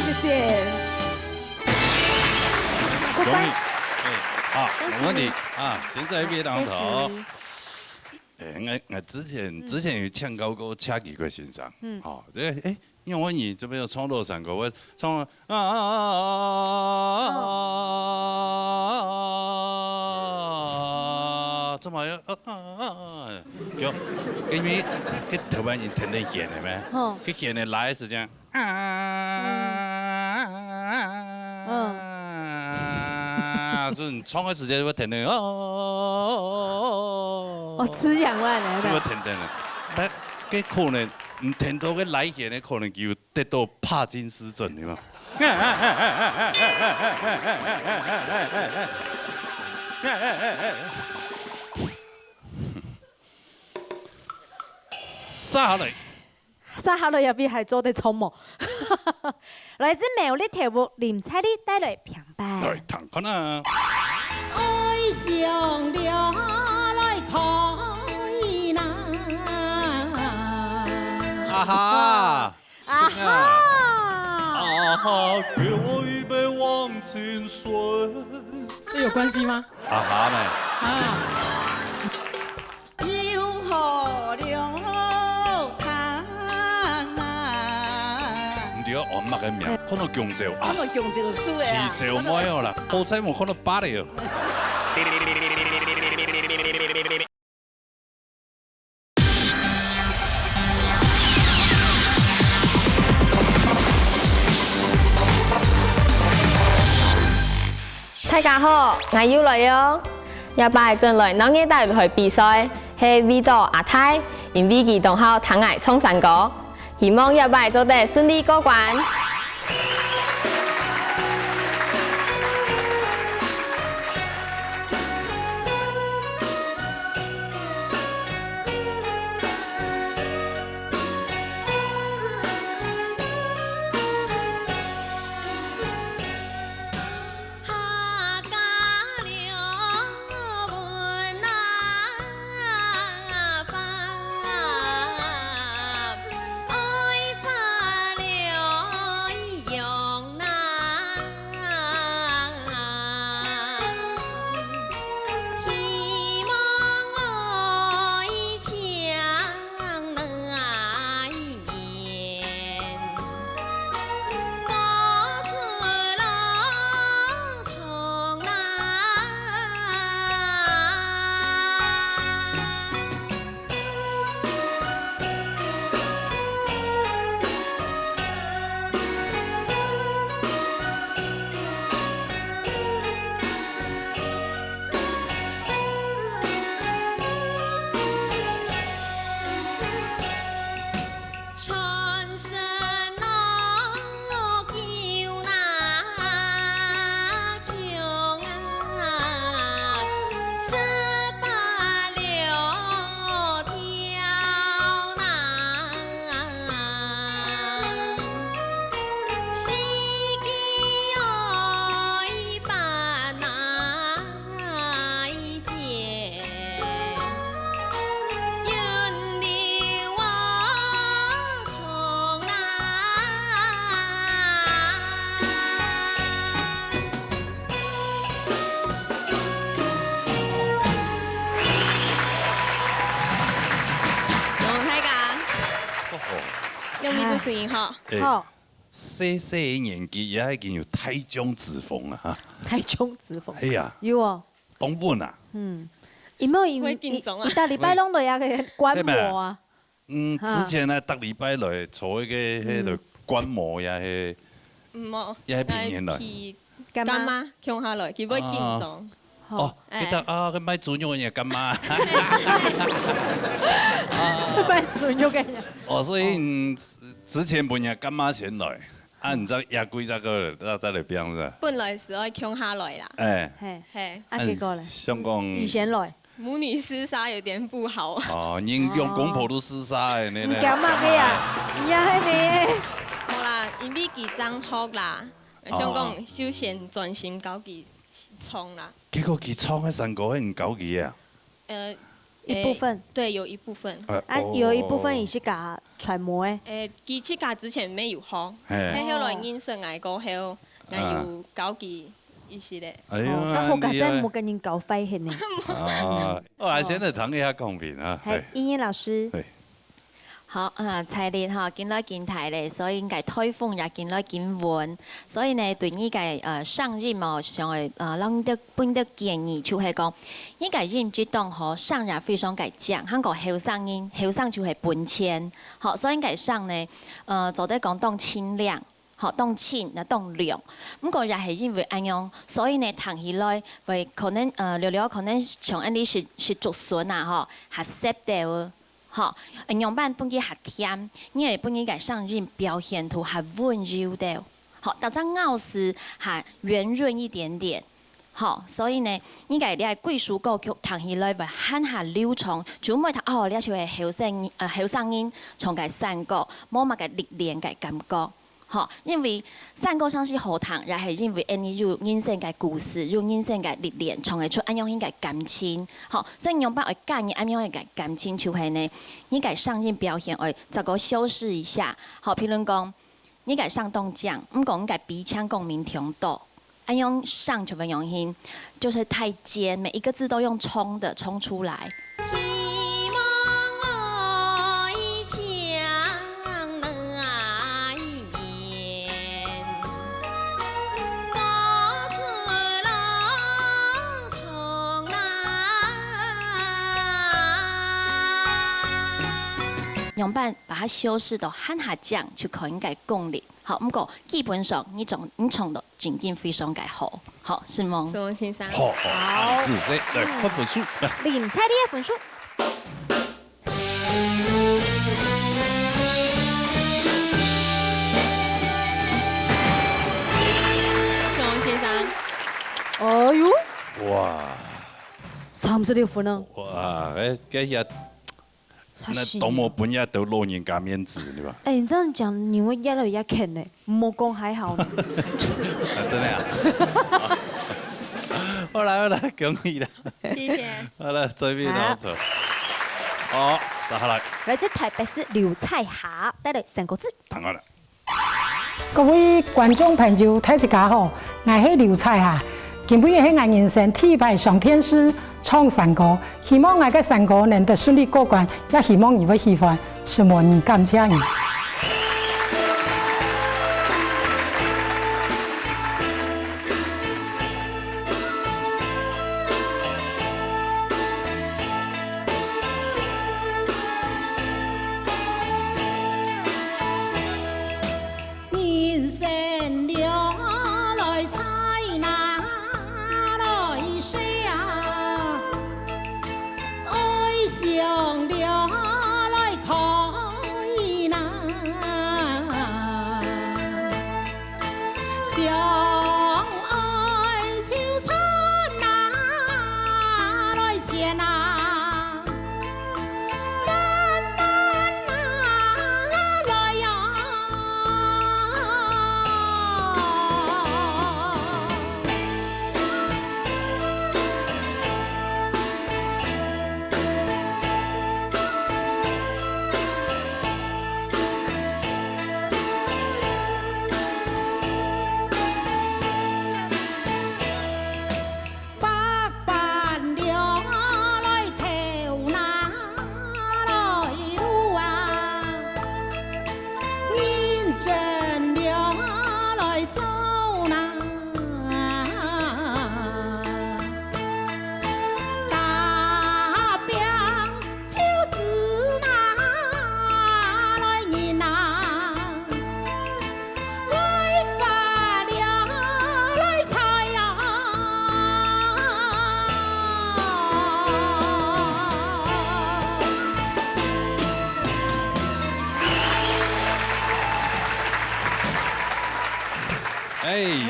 謝謝。過關。容易。哎，好，恭喜你。沒問題啊，現在別當頭。恭喜。哎，𠊎，𠊎之前，嗯。之前有請教過車吉國先生，嗯。哦，這，哎， 因為你這邊有唱老山歌，𠊎唱啊啊啊啊啊啊啊，做麼个啊啊啊啊？就，因為該頭擺人天天選个咩？吼。該選个來个時間，啊，嗯。啊，所以你唱个時間會天天哦，哦，吃氧了呢，就會天天个。但該可能，你聽到个來選个可能就 得到帕金斯症，對嗎？續下來。續下來也比還做得唱無？來自苗栗頭屋林采莉帶來平板。來，聽看啊。愛上了來開啦。啊哈。 啊哈！啊哈，給我一杯忘情水。這有關係嗎？啊哈呢？啊。有好了湯啊。毋對，我麼个名？看到弓蕉啊。看到弓蕉樹的啊。是蕉妹哦啦，好彩無看到芭蕾哦。 大家好，𠊎又來喲！這擺轉來摎你兜來比賽，係為著阿泰，因為佢當好聽𠊎唱山歌，希望這擺做得順利過關。声音哈。哎，好。細細个年紀，也已經有大將之風啊，哈。大將之風。哎呀，有哦。當穩啊。嗯，有沒有因，會緊張啊。你，你逐禮拜攏來啊，去觀摩啊？嗯，哈。之前呢，逐禮拜來做一個，彼个觀摩呀，彼，嗯，無，也係平年來。來去乾媽。乾媽，共下來，佢會緊張。啊。 哦，哎。佢講啊，佢賣豬肉个人，乾媽。賣豬肉个人。哦，所以你之前分人乾媽先來，啊，你再壓幾隻个，再，再來變是吧？本來是愛共下來啦。哎。嘿。嘿。啊，結果咧？想講，你先來。母女廝殺有點不好。哦，人兩公婆都廝殺个，你呢？你驚麼个啊？你也還沒。好啦，因為佢正學啦，想講，哦。就先專心教佢唱啦。 結果佢唱个山歌，係你教佢个啊？呃，一部分。誒，對，有一部分。呃，啊，哦。有一部分你係教揣摩个。誒，佢自家之前乜有學，嘿。佢後來認識𠊎過後，𠊎有教佢一息仔。哎喲，哦，較好佳哉無跟人教壞忒呢。啊，好啊，先來聽一下公平啊。嘿，嘿。音樂老師。嘿。 好，啊，彩玲吼，緊來緊大咧，所以應該颱風也緊來緊穩。所以呢，對你个，呃，聲音哦，想愛，呃，讓你得，分你得建議，就係講，你个音質當好，聲也非常个靚，還過後生人，後生就係本錢。好，所以應該聲呢，呃，做得講當清亮，好，當清，那當亮。毋過也係因為恁樣，所以呢，聽起來會可能，呃，略略可能像恁樣係，係竹筍啊，吼，較澀兜。 吼，呃，仰般分佢較甜，你會分佢个聲音表現到較溫柔兜。吼，逐隻咬字較圓潤一點點。吼，所以呢，你个這歸首歌曲聽起來會還較流暢，就毋會聽，哦，這就係後生，呃，後生人唱个山歌，無麼个歷練个感覺。 吼，因為山歌聲勢好聽，也係因為𠊎俚有人生个故事，有人生个歷練，唱會出恁樣形个感情。吼，所以仰般愛建議恁樣个感情，就係呢，你个聲音表現愛再過修飾一下。好，譬如講，你个聲當靚，毋過你个鼻腔共鳴忒多， 恁樣聲就會恁樣形，就是太尖，每一個字都用衝的衝出來。希望愛像那一年，多出了衝啊。仰般把它修飾到還較靚，就可以个功力。好，毋過基本上你唱，你唱到 真經非常个好，好，承蒙。承蒙先生。好，好，好。很仔細，來，看分數，來。林采莉个分數。承蒙先生。哎喲。哇。三十六分啊。哇，哎，這也 那多麼分這兜老人家面子，對吧？哎，你這樣講，你會越來越譴呢，莫講還好呢。啊，真的啊？好啦，好啦，恭喜啦。謝謝。好啦，最尾一道錯。好。好，接下來。來自台北市劉彩霞，帶來三個字。答案了。 各位觀眾朋友，大自家好，𠊎係劉彩霞。今晡日係𠊎人生第一擺上電視唱山歌，希望𠊎个山歌能得順利過關，也希望你會喜歡。承蒙你，感謝你。 人生了來在哪來寫啊？哀傷了來開哪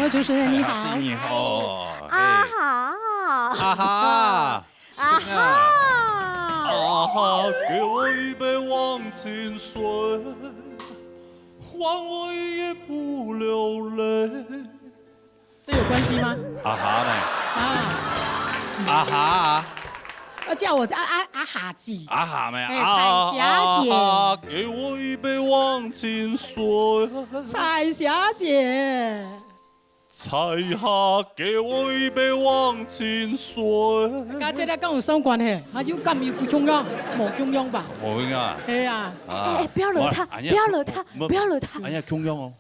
主持人你好。蔡雅姊你好。啊哈。啊哈。啊哈。啊哈，给我一杯忘情水，换我一夜不流泪。这有关系吗？啊哈呢？啊。啊哈。要叫我啊啊啊哈姊。啊哈咩？哎，啊，蔡小姐。啊哈，给我一杯忘情水。蔡小姐。蔡哈，给我一杯忘情水。跟这个敢有相关系？啊，有敢有共样？无共样吧？无共样啊。系啊。啊。哎，哎，不要惹他，哇，哎呀，不要惹他，不要惹他。哎呀，共样哦。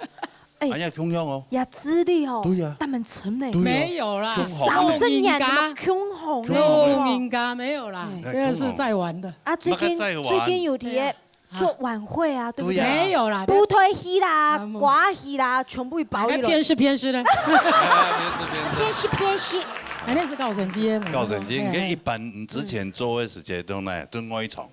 哎，哎呀，共样哦。呀，资历哦，对呀。他们成呢。对呀。没有啦。共行。三十年的共行呢。共行。老人家没有啦，哎。这个是在玩的。啊，最近，那个在玩。最近有的 做晚会啊，对不对？对呀。没有啦，舞台戏啦、啊，嗯。歌仔戏啦，全部包一轮。还骗是骗是的。哎，骗是骗是。骗是骗是。哎，那是高神机耶，高神机，哎，你看一般之前做的时间都那，都外场。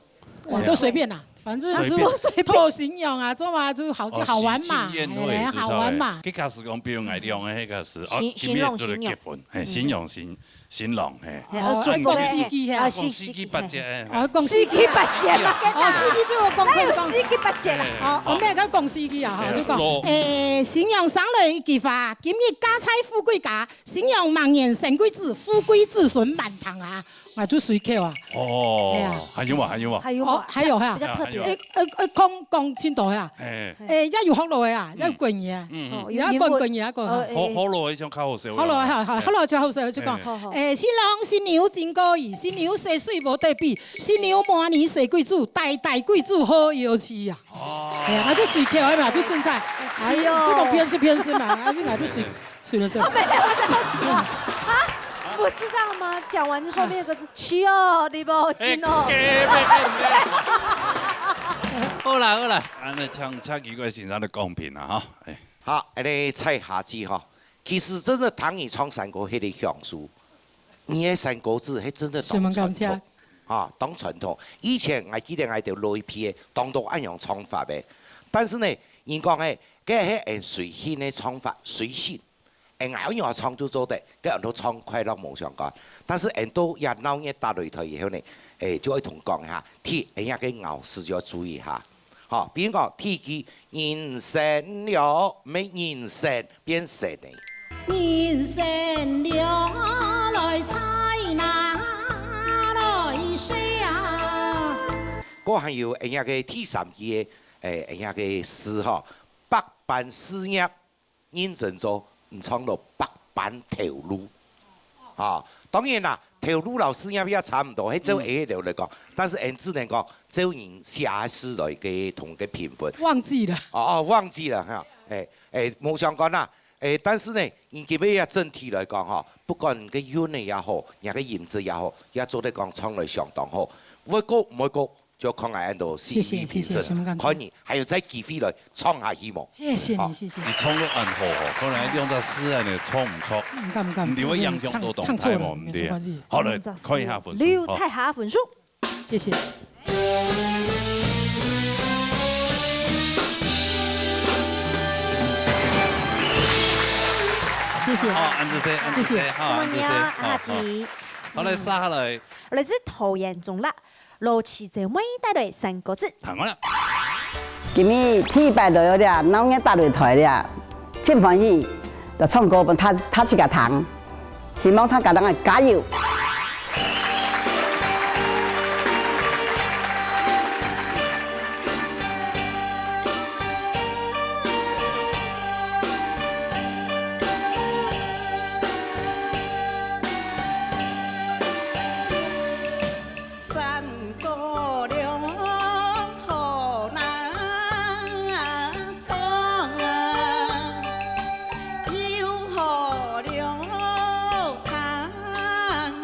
哎，都随便啦，反正是随便。都随便。讨新娘啊，做嘛就好，就好玩嘛，哦，喜庆宴会哎，好玩嘛。就差不多。一开始讲，比如讲，两个一开始，哦，新，今天都是结婚，新郎新娘。哎，新郎新 新郎，嘿。嘿，哦，啊，祝福恭喜佢，嘿。啊，恭喜佢，八节，嘿。哦，恭喜佢。恭喜佢八节啦。哦，恭喜佢就有恭喜，哪有恭喜佢八节啦？嘿。哦，我们也讲恭喜佢啊，哈，嘿，就讲，老。诶，新娘上来一句话，今日家财富贵家，新娘满眼生贵子，富贵子孙满堂啊，啊，就随口啊。哦，哎呀。还有吗？还有吗？还有吗？哦，还有哈。比较特别。还有。诶，呃，呃，讲，讲清楚呀。嘿。 诶，也有福佬个啊，嗯。也有贵人啊。嗯，嗯。哦，也有讲贵人啊，讲。哦，好，好，好，好，好，就好势，好，好，好，好，就好势，就讲，嘿。好，好。诶，新郎新娘真高兴，新娘生水无得比，新娘满年生贵子，代代贵子好有气啊。哦。哎呀，那就水口嘛，就正在，哎，是哦。这种偏是偏是嘛，啊，应该就水，水了，对吧？哦，没有，我讲到啊，不是这样吗？讲完后面有个字，气哦，你不好听哦。哎，给，给，给，给。好啦，好啦，安尼请，请几位先生来公平啊，哈，哎。 好，安尼蔡雅姊吼，其实真的听你唱山歌，迄个享受，你的山歌子，迄真的当传统，什么感觉？啊，当传统。以前我记得我就老一批个，当多安样唱法个。但是呢，人讲个，个迄很随性的唱法，随性，哎，我安样唱都做得，跟很多唱快乐无相关。但是很多也闹热打擂台以后呢，哎，就会同讲一下，替人家个咬字就要注意一下。 好，比如讲，第一句，人生了，没人生变成呢。人生了，来菜那来些啊。我还有人家个第三句个，诶，人家个诗吼，百般事业 认真做，你唱到百般头路。啊，当然啦，头路老师也比较差不多，迄做A流来讲，但是俺只能讲，照人写诗来个同个评分。忘记了。哦，哦，忘记了哈，哎，哎，无相干啦，哎，但是呢，你今日也整体来讲哈，不管个韵味也好，你个音质也好，也做得讲唱来相当好。会过，毋会过， 就看下恁多谢谢，谢谢，谢谢，看你还有再机会来唱下去无？谢谢你，好。谢谢。你唱到恁好吼，看来用到诗人呢，唱毋错。嗯，敢，敢，你会影响到动态无？唱，唱错了，毋对。没关系。好了，看一下分数。刘彩霞分数。谢谢。谢谢。好，安子生，安子生，谢谢。好，安子生，好，好。好，来，接下来。来自桃园中啦。 罗启哲妹带来三个字。听好了。今日第一擺來了，鬧熱打擂台了，真歡喜，就唱歌分大，大自家聽，希望大家人來加油。山歌了好難唱啊，又好了聽啊。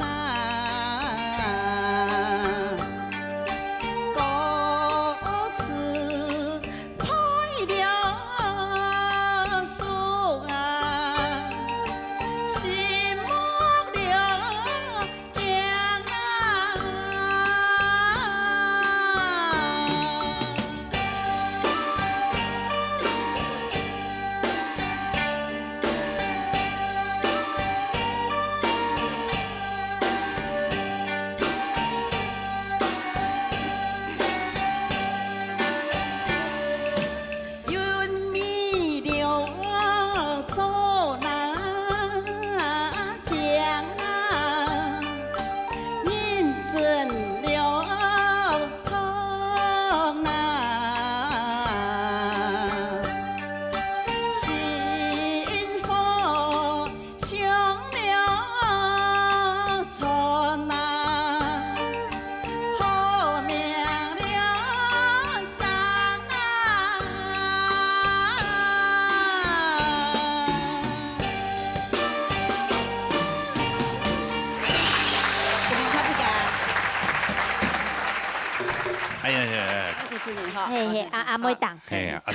哎呀呀呀，主持人哈，嘿嘿，啊，阿妹檔，嘿，阿，阿，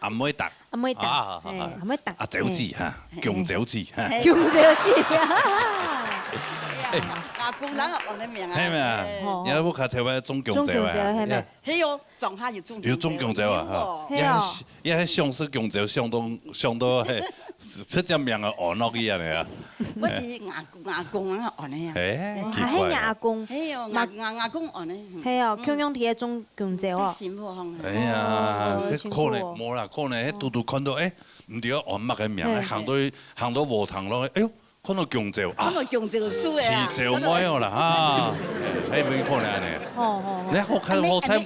阿妹檔，阿妹檔，啊，嘿，阿妹檔，啊，走雞哈，嘿，弓走雞哈，嘿，弓走雞啊，哎呀，阿公人个安个名啊，係咩啊？嘿，你看屋下頭擺種弓走啊，種弓走，係咩？係哦，莊下有種，有種弓走啊，哈，有哦，係哦，也係，也係想食弓走，想到，想到，嘿，出隻名个安落去安呢啊。我知阿公，阿公人个安呢啊，哎，哦，奇怪啊，還係阿公，係哦，嘛，阿，阿，阿公安呢，嗯，係哦，嗯，共樣在該種 弓走哦。在新屋項。哎呀，哦，這可能，辛苦哦。無啦，可能，該堵堵看到，哎，毋知愛安麼个名，嘿，行到，行到禾埕咯，哎喲，看到弓走啊，看到弓走樹个啊，飼走妹哦啦，哈，還有可能安呢。哦，哦，哦。你好看，好彩，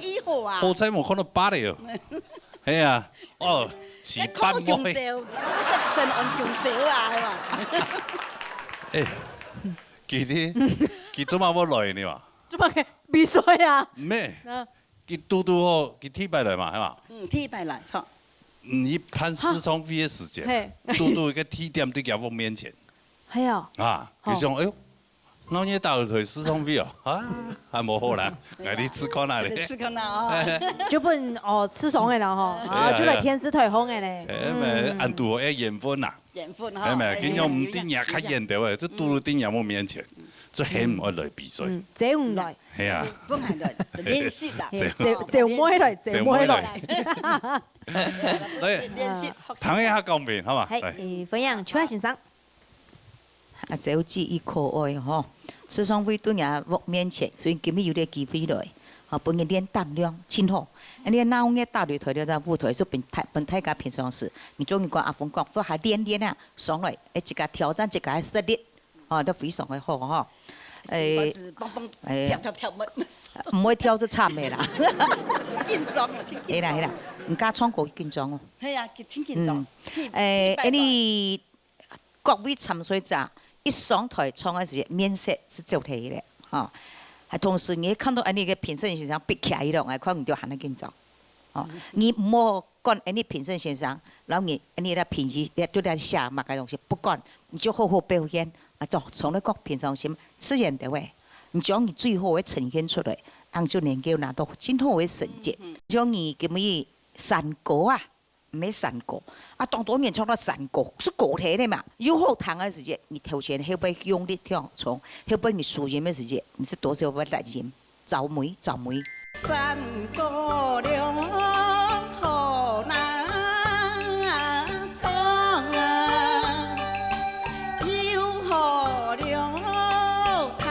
好彩無看到芭蕉哦。係啊，哦，飼芭蕉。看到弓走，這个是真安弓走啊，係嘛？哎，佢呢，佢做麼个無來呢嘛？做麼个？比賽啊？毋係。啊。 佢堵堵好，佢第一擺來嘛，係嘛？嗯，第一擺來，著。嗯，佢辦試唱會个時節，嘿。堵堵一個地點在佢屋面前。係啊。啊，佢想，哦。哎喲，𠊎也打有台試唱會哦，啊，還無好啦，𠊎來試看啊咧。這個試看啊哦。就分，哦，試唱个啦吼，啊，對啊，就來電視台放个咧。對啊。哎，嗯。恁堵好，哎，緣分吶。緣分哈，哎，哎，今日毋知若較緣投哎，就堵堵在若屋面前，嗯。就很毋愛來比賽。嗯，這毋來。 係啊。毋係來，練習啦。走，走，走妹來，走妹來。走妹來。來，練習，學習。聽一下講評，好嘛？係，來。誒，歡迎邱先生。啊，走雞佢可愛吼，試唱會在若屋面前，所以今日有這機會來，吼，分佢練膽量，真好。恁樣鬧熱打擂台這隻舞台，係分大，分大家平常時，你中意講阿峰講，好好練練啊，上來，誒，自家挑戰自家个實力。 哦，都非常个好吼。誒，是，是，蹦蹦，誒，跳，跳，跳，毋，毋會跳就慘个啦。緊張哦，真緊張。係啦，係啦，毋敢唱歌緊張哦。係啊，真緊張。嗯。誒，第一擺來。因為各位參賽者一上台唱个時節，面色係皺忒个，吼。還同時你看到恁樣个評審先生逼起來咯，𠊎看你就還較緊張。 哦，你毋好管恁樣評審先生，然後你恁樣來評語，你對來寫麼个東西，不管，你就好好表現，啊，從，從那個平常心，自然的話，你將你最好个呈現出來，恁樣就能夠拿到真好个成績。嗯，嗯。像你今日山歌啊，毋係山歌，啊，當多人唱到山歌，係歌體个嘛，有好聽个時節，你頭前後背用力跳，從後背你輸音个時節，你係多少會來音。 趙梅，趙梅。山歌兩好難唱啊，又好兩好聽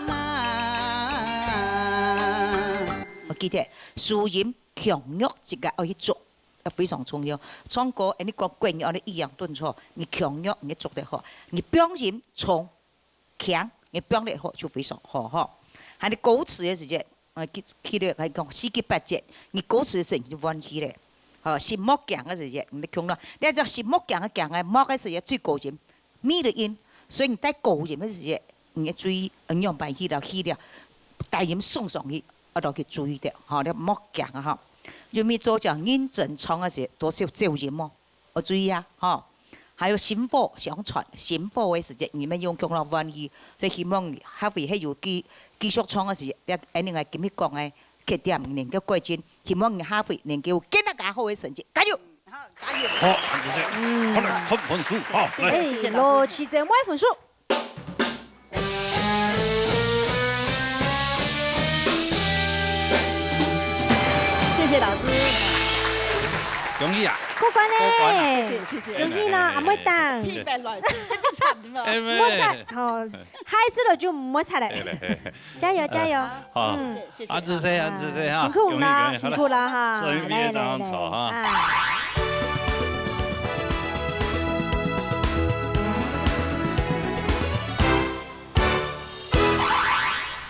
啊。我記得，輸音強弱這個愛去捉，非常重要。唱歌，你講國語，你抑揚頓挫，你強弱，你捉得好，你標音重， 強，你表達好就非常好吼。還有歌詞个時節，呃，記，記得來講四句八節，你歌詞个時節你就換氣咧。吼，心莫驚个時節，你就強了。你只心莫驚个驚个，莫个時節最高音，咪的音，所以你帶高音个時節，你个嘴，呃，仰般去了，去了，帶音送上去，啊，落去注意的，吼，你莫驚啊，吼。因為做講認真唱个時節，多少走音哦。 愛注意啊，吼。還有心火相傳，心火个時節，你們用共同玩意，所以希望下回還有繼，繼續唱个時節，這，恁樣个今日講个缺點能夠改進，希望你下回能夠有更加好个成績，加油！好，加油！好，恁仔細，嗯。好了，扣分數，好，來。謝謝，謝謝老師。哎，老師，這位分數。 謝謝老師。恭喜啊！過關咧！過關啊！謝謝，謝謝。恭喜啦，阿妹檔。天平來，是，這個慘嘛。哎，毋好擦，吼，下一次了就毋好擦了。對了，對了。加油，加油。好，嗯。謝謝，謝謝。恁仔細，恁仔細哈。辛苦啦，恭喜，恭喜，辛苦啦哈。好了，做一遍，來，來，來。這樣子哈。啊。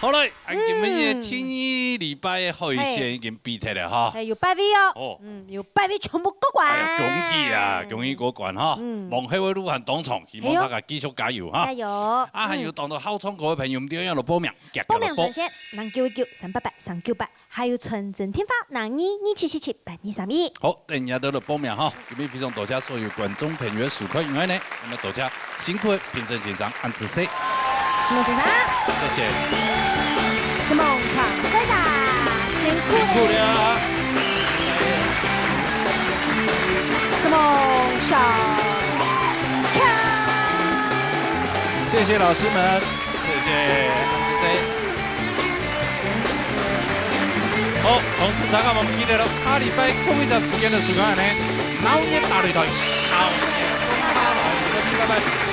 好了，啊，今晡日个第二禮拜个海選已經比忒了哈。嗯。嘿，有八位哦。哦。嗯，有八位全部過關。哎呀，恭喜啊，恭喜過關哈。嗯。往後个路還當長，希望大家繼續加油哈。哎喲。加油。啊，還有當多好唱歌个朋友，毋知愛仰般報名，遽遽來報。報名專線：零九一九三八八三九八。 還有傳真電話：零二二七七七八二三一。好，等下都來報名哈，今晡日非常多謝所有觀眾朋友个收看，另外呢，𠊎等多謝辛苦个評審先生，恁仔細。承蒙先生。多謝。承蒙參賽者。辛苦了。什么小看？谢谢老师们，谢谢安子飞。好，同時大家毋記得了，下禮拜同一隻時間个時間呢，鬧熱大擂台。好，拜拜。